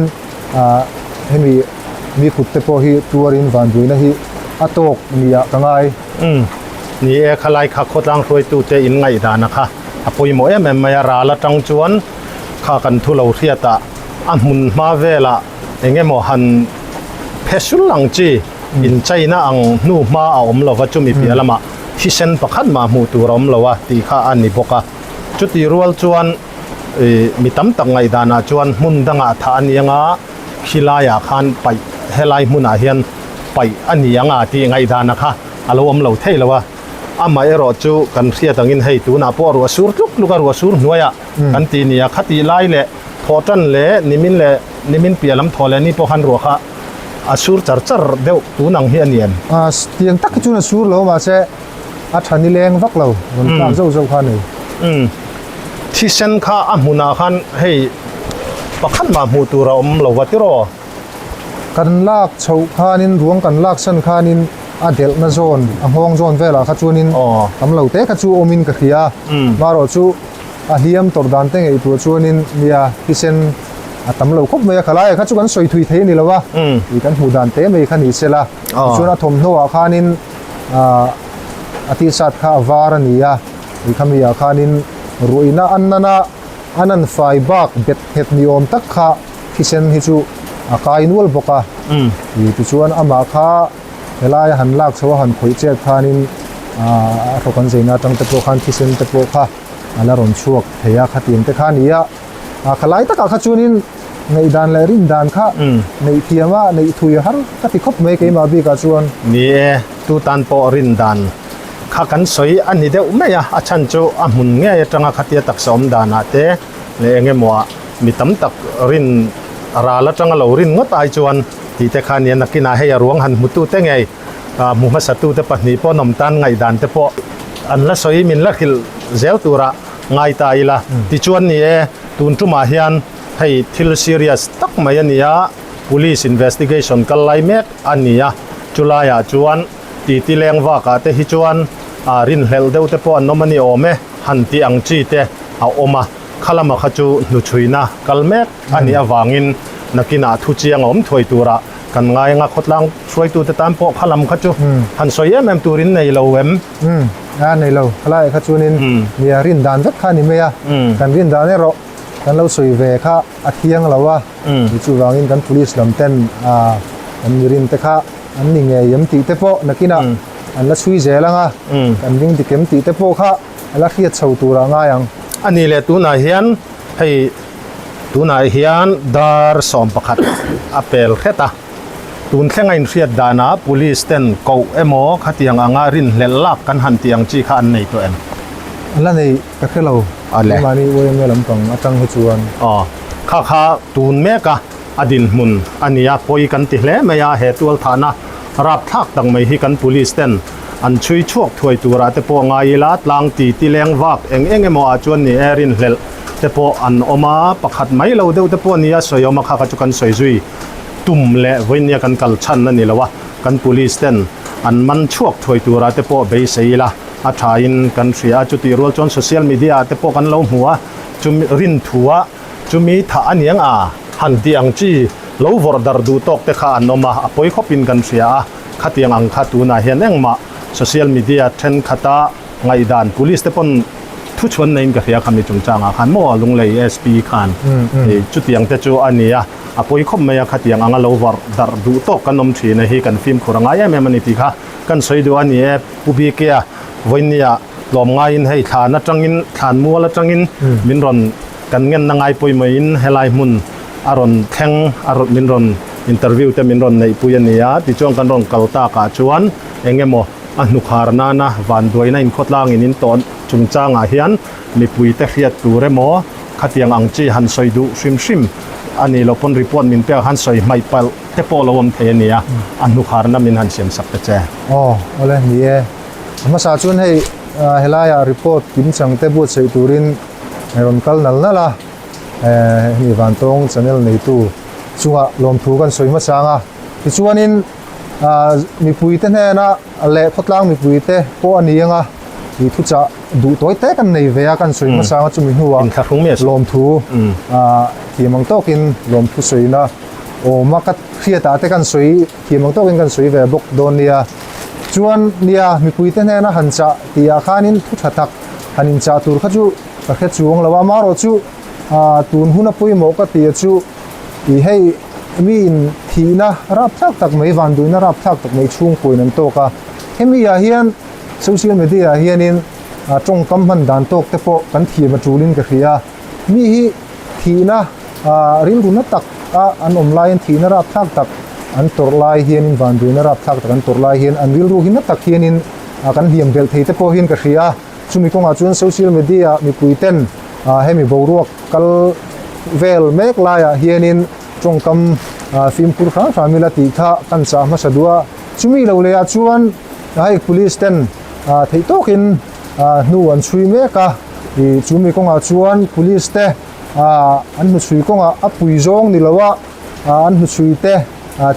ah hemi mi kut te pawh hi tuarin vanbuina hi a tawk nia ka ngai. Umm ni e khalai kha khawtlang hruaitu te in ngaihdana kha a pawimawh em em mai a, ral atang chuan kha kan thu lo hriat ah a hmun hma velah eng emaw han phe sul ang chi in chaina ang hnu hma a awm lova chumi piah lamah thisen pakhat mah hmuh tur a awm lo a tih kha a ni bawk a, chuti rual chuan. Ih mi tam tak ngaihdanah chuan hmun dangah thah a ni anga khilaiah khan paih helai hmunah hian paih a ni anga tih ngaihdana kha a lo awm lo thei lo a, amah erawh chu kan hriat angin hei tunah pawh ruah sur tluk tluk a ruah sur hnuaiah kan ti nia khatih lai leh thawh tan leh nimin leh nimin piah lam thawh leh ni pawh khan ruah kha a sur char char deuh tun ang hi a ni em? Tiang tak hi chuan a sur lo mahse a tha ni leng vak lo rawn tlak zauh zauh kha a nei. Umm thisen kha a hmunah khan hei pakhat mah hmuh tur a awm lo va tiraw? Kan lak chhoh khanin ruang kan lak san khanin a delhna zawn a nghawng zawn velah kha chuanin tam lo te kha chu awmin ka hria a, marawh chu a hliam tawrh dan te ngaihtuah chuanin nia thisen a tam lo khawp mai a, khalaiah kha chu kan sawi thui thei a ni lo a, ih kan hmuh dan te mai kha ni sela, tichuan a thawmhnaw ah khanin ah a t-shirt kha a var a ni a ih khami ah khanin ruihna an nan a an an fai bak bet nghet ni awm tak kha thisen hi chu a kai nual bawk a ih tichuan amah kha helai a han lak chho a han khawih chet khanin ah a hlawk an zeina atang te pawh khan thisen te pawh kha a la rawn chhuak thei a khatiang te kha a ni a. A khalai takah kha chuanin ngaihdan leh rindan kha neih thiam a, neih thui a har ka ti khawp mai keimah bikah chuan. Ni e, tu tan pawh rindan kha kan sawi a ni deuh mai a, a chhan chu a hmun ngei atanga khatia taksa awm danah te leh eng emaw ah mi tam tak rin ral atanga lo rin ngawt ai chuan tih te kha nia nakinah hei a ruang han hmutu te ngei hmu hmasatute pahnih pawh nawm tan ngaihdan te pawh an la sawi min la hrilh zel turah Ngai ta ila. Tichuan ni e, tun tumah hian hei thil serious tak mai a ni a, police investigation kal lai mek a ni a, chulaiah chuan titi leng vakah te hi chuan rinhlelh deuh te pawh an awm a ni awm e, han tih ang chi te a awm a, khalama kha chu hnuchhuina kal mek a nih avangin nakinah thu chiang a awm thuai turah kan ngai anga khawtlang hruaitute tan pawh khalam kha chu han sawi em em turin nei lo em? Umm a nei lo khalai kha chuanin nia rin dan vek kha a ni mai a, kan rin dan erawh kan lo sawi ve kha a thiang lo a, chuvangin kan police lam ten ah kan mi rin te kha. an ni ngei em tih te pawh nakinah an la chhui zel ang a, kan ring dik em tih te pawh kha a la hriat chho tur ah ngai ang. A nih leh tunah hian hei tunah hian dar 11 a pel hret a, tun thleng a inhriat danah police ten koh emaw khatiang anga rinhlelh lak kan han tih ang chi kha an nei tawh em? An la nei ka hre lo, keimahni YMA lampang atang hi chuan. Aw, kha kha tun mek a. A dinhmun a nia, pawi kan ti hle mai a, he tualthahna rapthlak tak mai hi kan police ten an chhui chhuak thuai turah te pawh ngai ila, tlang ti ti leng vak eng eng emaw ah chuan ni e rinhlelh te pawh an awm a, pakhat mai lo deuh te pawh nia sawi awm a, kha kha chu kan sawi zui tum leh vawinia kan kal chhan a ni lo a, kan police ten an man chhuak thuai turah te pawh beisei ila a tha in kan hria a, chutih rual chuan social media ah te pawh kan lo hmu a, chumi rinthua. Chumi thah a niang a, han tih ang chi lo vawrh dar duh tawk te kha an awm a, a pawi khawpin kan hria a, khatiang ang kha tunah hian engmah social media thenkhat-a ngaihdan police te pawn thu chhuan neiin ka hria khami chungchangah khan maw Lunglei SP khan chutiang te chu a ni a, a pawi khawp mai a, khatiang anga lo vawrh dar duh tawk kan awm thin a hi kan fimkhur a ngai em em a ni tih kha kan sawi duh a ni e Pu BK-a vawinia tlawmngaiin hei thlan atangin thlan mual atangin min rawn Kan ngenna ngai pawimawhin helai hmun a rawn thleng a rawn min rawn interview te min rawn neihpui a ni a, tichuan kan rawn kal takah chuan eng emaw a hnukhar nana vanduaina inkhawtlangin in tawn chungchangah hian mipuite hriat tur emaw khatiang ang chi han sawi duh hrim hrim a nih loh pawn report min pek han sawi hmaih palh te pawh lo awm thei a ni a, a hnukhar-na min han siam sak ta che. Aw, awle ni e. A hmasa chuan hei helaiah report kimchang te buatsaih turin rawn kal nal nal a, hemi Vantawng channel neitu chungah lawmthu kan sawi hmasa ang a, tichuanin mipuite hnena leh khawtlang mipuite pawh a ni ang a, ih thuchah duh tawi te kan nei ve a kan sawi hmasa ang a chumi hnuah lawmthu thiam ang tawkin lawmthu sawina awm a ka hriatah te kan sawi thiam ang tawkin kan sawi ve bawk dawn nia, chuan nia mipuite hnena han chah tihah khanin thu tha tak Han inchah tur kha chu ka hre chuang lo a, amaherawhchu tun huna pawimawh ka tih chu ih hei mi in thihna rapthlak tak mai vanduihna rapthlak tak mai chhungkawiin an tawk a, hemi ah hian social media ah hianin tawngkam hman dan tawk te pawh kan thiam a tulin ka hria a, mi hi thihna rilru na tak a an awm laiin thihna rapthlak tak an tawrh lai hianin vanduihna rapthlak tak an tawrh lai hian an rilru hi na tak hianin a kan hliam belh thei te pawh hian ka hria a, chumi kawngah chuan social media ah mipui ten hemi boruak kal vel mek laiah hianin tawngkam fimkhur hrang hram ila tih kha kan chah hmasa duh a, chumi lo leh ah chuan hei police ten theih tawkin hnu an chhui mek a, ih chumi kawngah chuan police te an hnuchhui kawngah a pui zawng ni lo a an hnuchhui te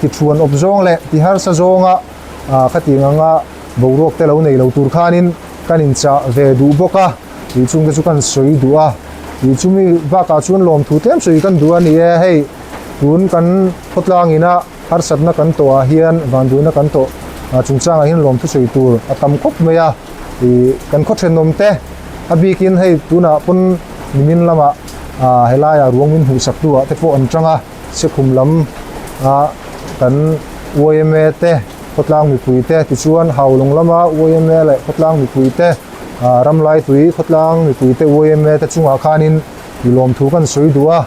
tithuan awp zawng leh ti harsa zawnga khatiang anga boruak te lo nei lo tur khanin kan inchah ve duh bawk a, tih chung te chu kan sawi duh a, tih chumi bakah chuan lawmthu tlem sawi kan duh a ni e, hei tun kan khawtlang ina harsatna kan tawh ah hian vanduaina kan tawh chungchangah hian lawmthu sawi tur a tam khawp mai a, ih kan khaw thenawm te a bikin hei tunah pawn nimin lamah helaiah ruang min hmuhsak tu ah te pawh an tang a. Sekhum lam a kan yma te khawtlang mipui te tichuan Haulawng lama yma leh khawtlang mipui te Ramlaitui khawtlang mipui te yma te chungah khanin i lawmthu kan sawi duh a,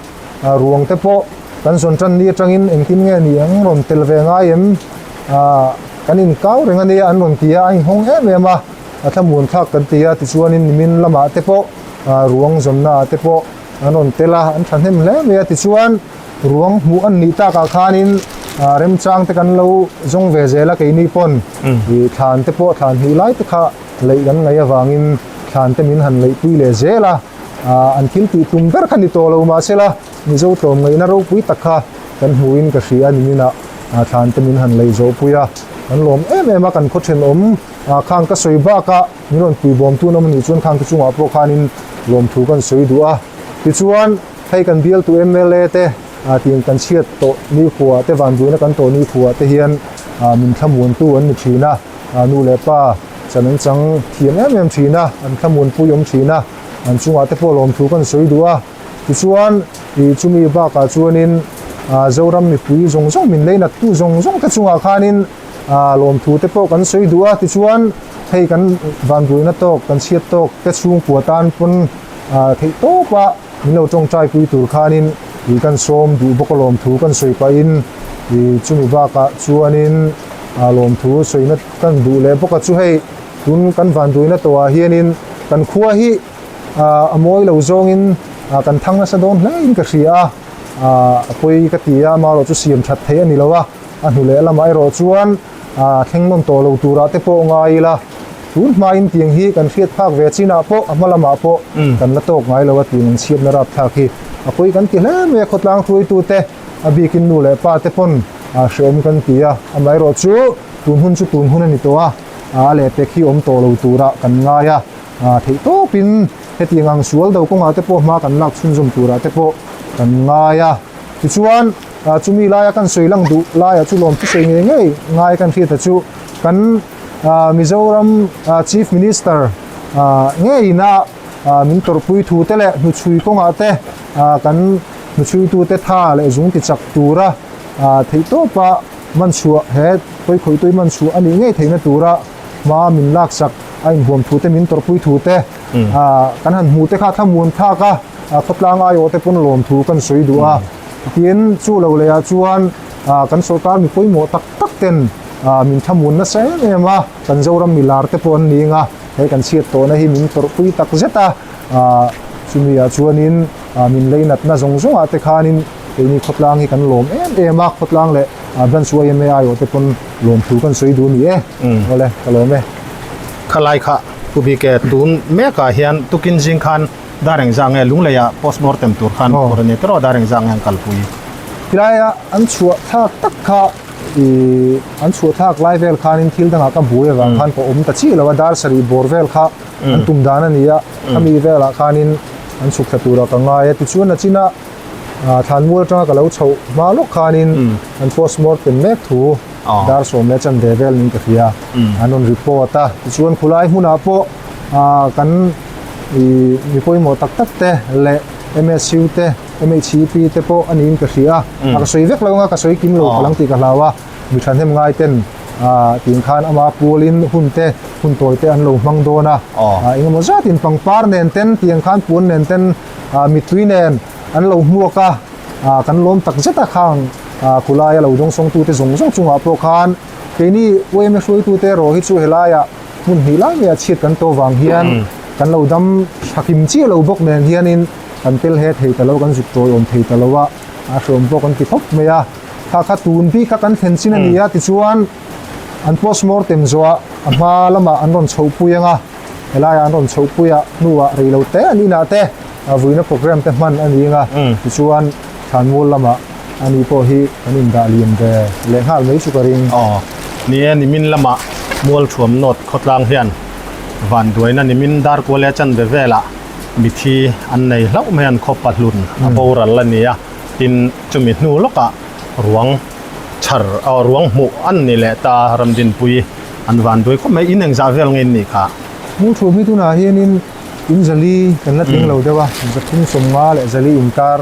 ruang te pawh kan zawn tan ni atangin engtin nge ni ang rawn tel ve ngai em kan inkau reng a nia an rawn ti a, a inhawng em em a, a thlamuan thlak kan ti a tichuanin nimin lamah te pawh ruang zawnna ah te pawh An rawn tel a, an thahnem hle mai a, tichuan ruang hmuh an nih takah khanin remchang te kan lo zawng ve zel a keini pawn ih thlan te pawh thlan hnih lai te kha leih kan ngaih avangin thlan te min han leih pui leh zel a, an thil tih tum ber kha ni tawh lo mahsela Mizo tlawm ngaihna ropui tak kha kan hmuhin ka hria a niminah thlan te min han leih zawh pui a, kan lawm em em a kan khaw thenawm khang ka sawi bakah. Min rawn pui bawm tun awm anih chuan khang te chungah pawh khanin lawmthu kan sawi duh a. Tichuan, hei kan bialtu mla te tiang kan chhiat tawh nikhua te vanduaina kan tawh nikhua te hian min thlamuantu an ni thin a, nu leh pa chan an chang thiam em em thin a, an thlamuanpui awm thin a, an chungah te pawh lawmthu kan sawi duh a. Tichuan, ih chumi bakah chuanin Zoram mipui zawng zawng min leinattu zawng zawng te chungah khanin. Lawmthu te pawh kan sawi duh a, tichuan hei kan vanbuaina tawk, kan chhiat tawk te chhungkua tan pawn theih tawp a min lo tawngtai pui tur khanin ih kan sawm duh bawk a lawmthu kan sawi pahin ih chumi bakah chuanin lawmthu sawina kan duh leh bawk a chu hei tun kan vanbuaina tawhah hianin kan khua hi a mawi lo zawngin kan thang nasa dawn hle in ka hria a, a pawi ka ti a, amaherawhchu chu siam that theih a ni lo a. A hnu leh lamah erawh chuan thleng nawn tawh lo turah te pawh ngai ila, tun hmain tiang hi kan hriat phak ve chinah pawh a hma lamah pawh kan la tawk ngai lo a tih ang chhiatna rapthlak hi a pawi kan ti hle mai a, khawtlang hruaitute a bikin nu leh pa te pawn hreawm kan ti a, amaherawh chu tun hun chu tun hun a ni tawh a, a lehpek hi awm tawh lo turah kan ngai a, theihtawpin hetiang ang sual do kawngah te pawh hma kan lak chhunzawm turah te pawh kan ngai a, tichuan. Chumi laia kan sawi lang duh laiah chu lawm thusawi ngei ngei ngai kan hriat a chu kan Mizoram Chief Minister ngeina min tawrhpui thu te leh hnuchhui kawngah te kan hnuchhuitu te tha leh zung ti chak tura theihtawpa manchhuah he pawikhawitui manchhuah a nih ngei theihna tura hma min laksak a inhuam thu te min tawrhpui thu te kan han hmuh te kha thlamuan thlak a khawtlang aiawh te pawn lawmthu kan sawi duh a. Tin, chu lo leh ah chuan kan sorkar mi pawimawh tak tak ten min thlamun nasa em em a, kan Zoram milar te pawh an ni ang a, he kan chhiat tawhna hi min tawrhpui tak zet a, chumi ah chuanin min leinatna zawng zawng ah te khanin keini khawtlang hi kan lawm em em a, khawtlang leh Branch yma aiawh te pawn lawmthu kan sawi duh a ni e, awle ka lawm e. Khalai kha Pu Bike tun mekah hian tukin zing khan Dar engzah nge Lungleiah postmortem tur khan phur a ni tawh dar engzah nge an kalpui? Tilaia an chhuah thlak tak kha ih an chhuah thlak lai vel khanin thil dangah ka buai avang khan ka awm ta chiah lo a, dar sarih bawr vel kha an tum dan a ni a, khami velah khanin an chhuk thla turah ka ngai a, tichuan a chinah thlanmual atanga ka lo chhoh hma lawk khanin an postmortem mek thu dar sawm leh chanve vel niin ka hria, an rawn report a, tichuan khulai hmunah pawh kan ih mi pawimawh tak tak te leh MSU te MHEP te pawh a niin ka hria a ka sawi vek lo anga ka sawi kim lo ka lang tih ka hlau a mi thahnem ngai ten ah tih khan ama pualin hun te hun tawi te an lo hmang dawn a ah engemaw zatin pangpar nen ten tiang khan puan nen ten ah mittui nen an lo hmuak a ah kan lawm tak zet a khang ah khulaia lo dawngsawng tute zawng zawng chungah pawh khan keini yma hruaitute erawh hi chu helaiah Hmun hnih lai mai a chhiat kan tawh vang hian kan lo dam thakim chiah lo bawk nen hianin kan tel he thei ta lo, kan zuk tawiawm thei ta lo a, a hreawm pawh kan ti khawp mai a. Kha kha tun bik kha kan thlen chin a ni a, tichuan an postmortem zawhah a hma lamah an rawn chhohpui ang a, helaiah an rawn chhohpui a hnuah rei lo te an inah te vuina programme te hman a ni ang a, tichuan thlanmual lamah ani pawh hi kan indah lian ve leh nghal mai chu ka ring. Aw, ni e, nimin lamah Mualthuam North khawtlang hian vanduaina nimin Darkual leh Chanve velah mithi an nei hlauh mai an khaw pahlun a boral a ni a, tin chumi hnu lawkah ruang chhar aw ruang hmuh an ni leh ta Ramdinpui an vanduai khawp mai, in engzah vel nge in nih kha? Mualthuam hi tunah hianin In zali kan la tling lo deuh a, zathum sawmnga leh zali inkar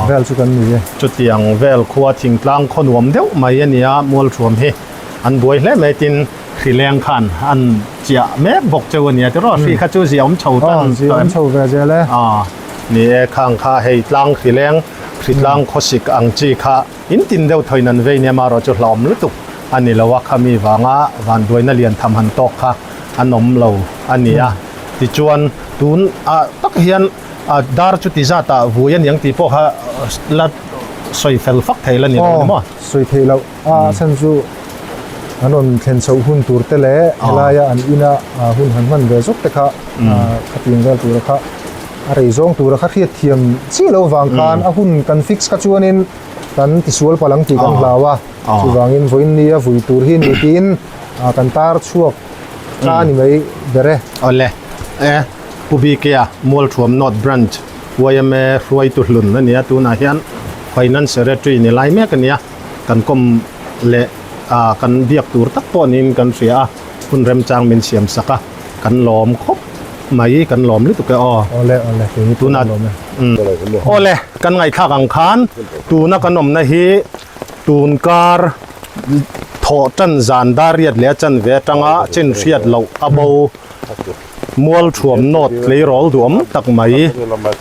vel chu kan ni e. Chutiang vel khua thingtlang khaw nuam deuh mai a nia, Mualthuam hi an buai hle mai tin hrileng khan an chiah mek bawk cheu a nia tiraw, hri kha chu zia awm chho tan Aw, zia awm chho ve zel e. Aw, ni e, khang kha hei tlang hrileng, hritlang khawsik ang chi kha in tin deuh thawiin an vei nia marawh chu hlauhawm lutuk a ni lo a, khami vanga vanduaina lian tham han tawk kha an awm lo a ni a. Tichuan tun ah tak hian dar chu ti zat ah vui a niang tih pawh kha la sawi fel fak thei la ni lo ni maw? Aw, sawi theih loh a chhan chu an rawn thlen chhoh hun tur te leh helaia an ina hun han hman ve zawk te kha khatiang vel tura kha a rei zawng tura kha hriat thiam chiah loh vang khan a hun kan fix kha chuanin kan tisual palh ang tih kan hlau a, chuvangin vawiin nia vui tur hi ni tiin kan tar chhuak Ta ni mai ber e. Awle e, Pu BK-a Mualthuam North Branch yma hruaitu hlun a nia, tunah hian Finance Secretary ni lai mek a nia, kan kawm leh ah kan biak tur tak pawh niin kan hria a, hun remchang min siam sak a, kan lawm khawp mai, kan lawm lutuk e aw. Awle awle, keini pawh kan lawm e. Awle, kan ngaihthlak ang khan tuna kan awmna hi tunkar. Thawh tan zan dar riat leh a chanve atanga chin hriat loh a bo. Mualthuam North tleirawl duhawm tak mai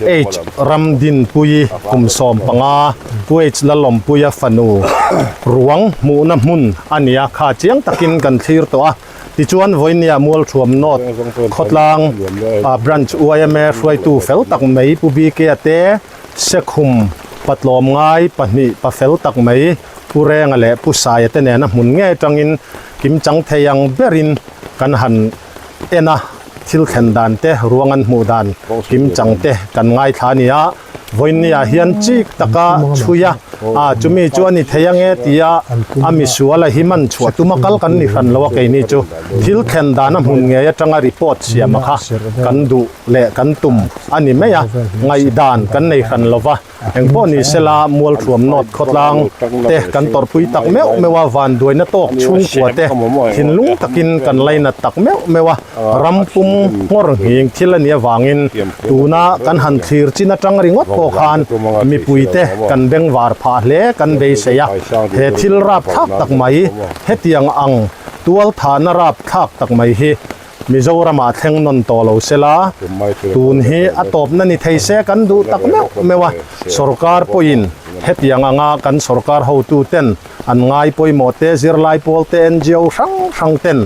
H Ramdinpuii kum 15 Pu H Lalawmpuia fanu ruang hmuhna hmun a nia kha chiang takin kan thlir tawh a. Tichuan vawinia Mualthuam North khawtlang Branch yma hruaitu fel tak mai Pu BK te Sekhum patlawm ngai pahnih pafel tak mai Pu Renga leh Pu Saia te nena hmun ngei atangin kimchang thei ang berin kan han en a, thil thlen dan te, ruang an hmuh dan kimchang te kan ngaithla a ni a. Vawinia hian chik taka chhui a, a chumi chu a ni thei ange tia a misual a hi man chhuah tuma kal kan ni hran lo a keini chu thil thlen dan a hmun ngei atanga report siam a kha kan duh leh kan tum a ni mai a, ngaihdan kan nei hran lo va. Engpawh ni sela Mualthuam North khawtlang te kan tawrhpui tak meuh meuh a, vanduaina tawk chhungkua te thinlung takin kan lainat tak meuh meuh a, ram pum nghawr nghing thil a nih avangin tuna kan han thlir chin atang ringawt pawh khan mipui te kan bengvar phah hle kan beisei a, he thil rapthlak tak mai hetiang ang tualthahna rapthlak tak mai hi Mizoramah thleng nawn tawh lo se la, tun hi a tawpna ni thei se kan duh tak meuh meuh a, sorkar pawhin hetiang anga kan sorkar hotuten an ngai pawimawh te, zirlai pawl te, ngo hrang hrang ten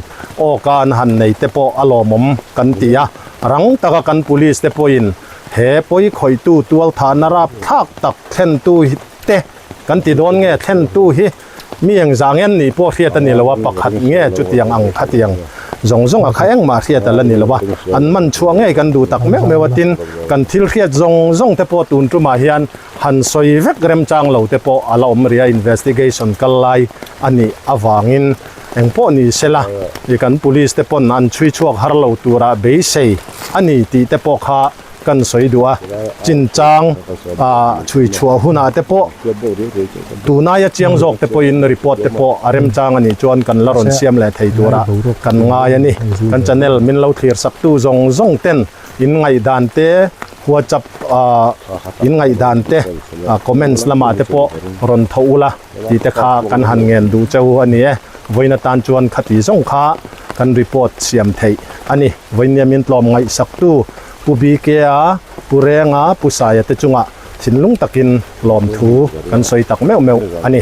awka an han nei te pawh a lawmawm kan ti a, rang taka kan police te pawhin he pawi khawihtu tualthahna rapthlak tak thlentu te kan ti dawn nge thlentu hi Mi engzah nge an nih pawh hriat a ni lo a, pakhat nge chutiang ang khatiang zawng zawng a kha engmah hriat a la ni lo a, an man chhuah ngei kan duh tak meuh meuh a, tin kan thil hriat zawng zawng te pawh tun tumah hian han sawi vek remchang lo te pawh a la awm rih a, investigation kal lai a nih avangin engpawh ni sela i kan police te pawn an chhui chhuak har lo tura beisei a ni tih te pawh kha Kan sawi duh a, chinchang chhui chhuah hunah te pawh tunaia chiang zawk te pawhin report te pawh a remchang a nih chuan kan la rawn siam leh thei turah kan ngai a ni. Kan channel min lo thlir saktu zawng zawng ten in ngaihdan te WhatsApp in ngaihdan te comments lamah te pawh rawn tho ula tih te kha kan han ngen duh cheu a ni e. Vawiin atan chuan khati zawng kha kan report siam theih a ni. Vawiin min tlawm ngaihsaktu Pu BK-a, Pu Renga, Pu Saia te chungah thinlung takin lawmthu kan sawi tak meuh meuh a ni.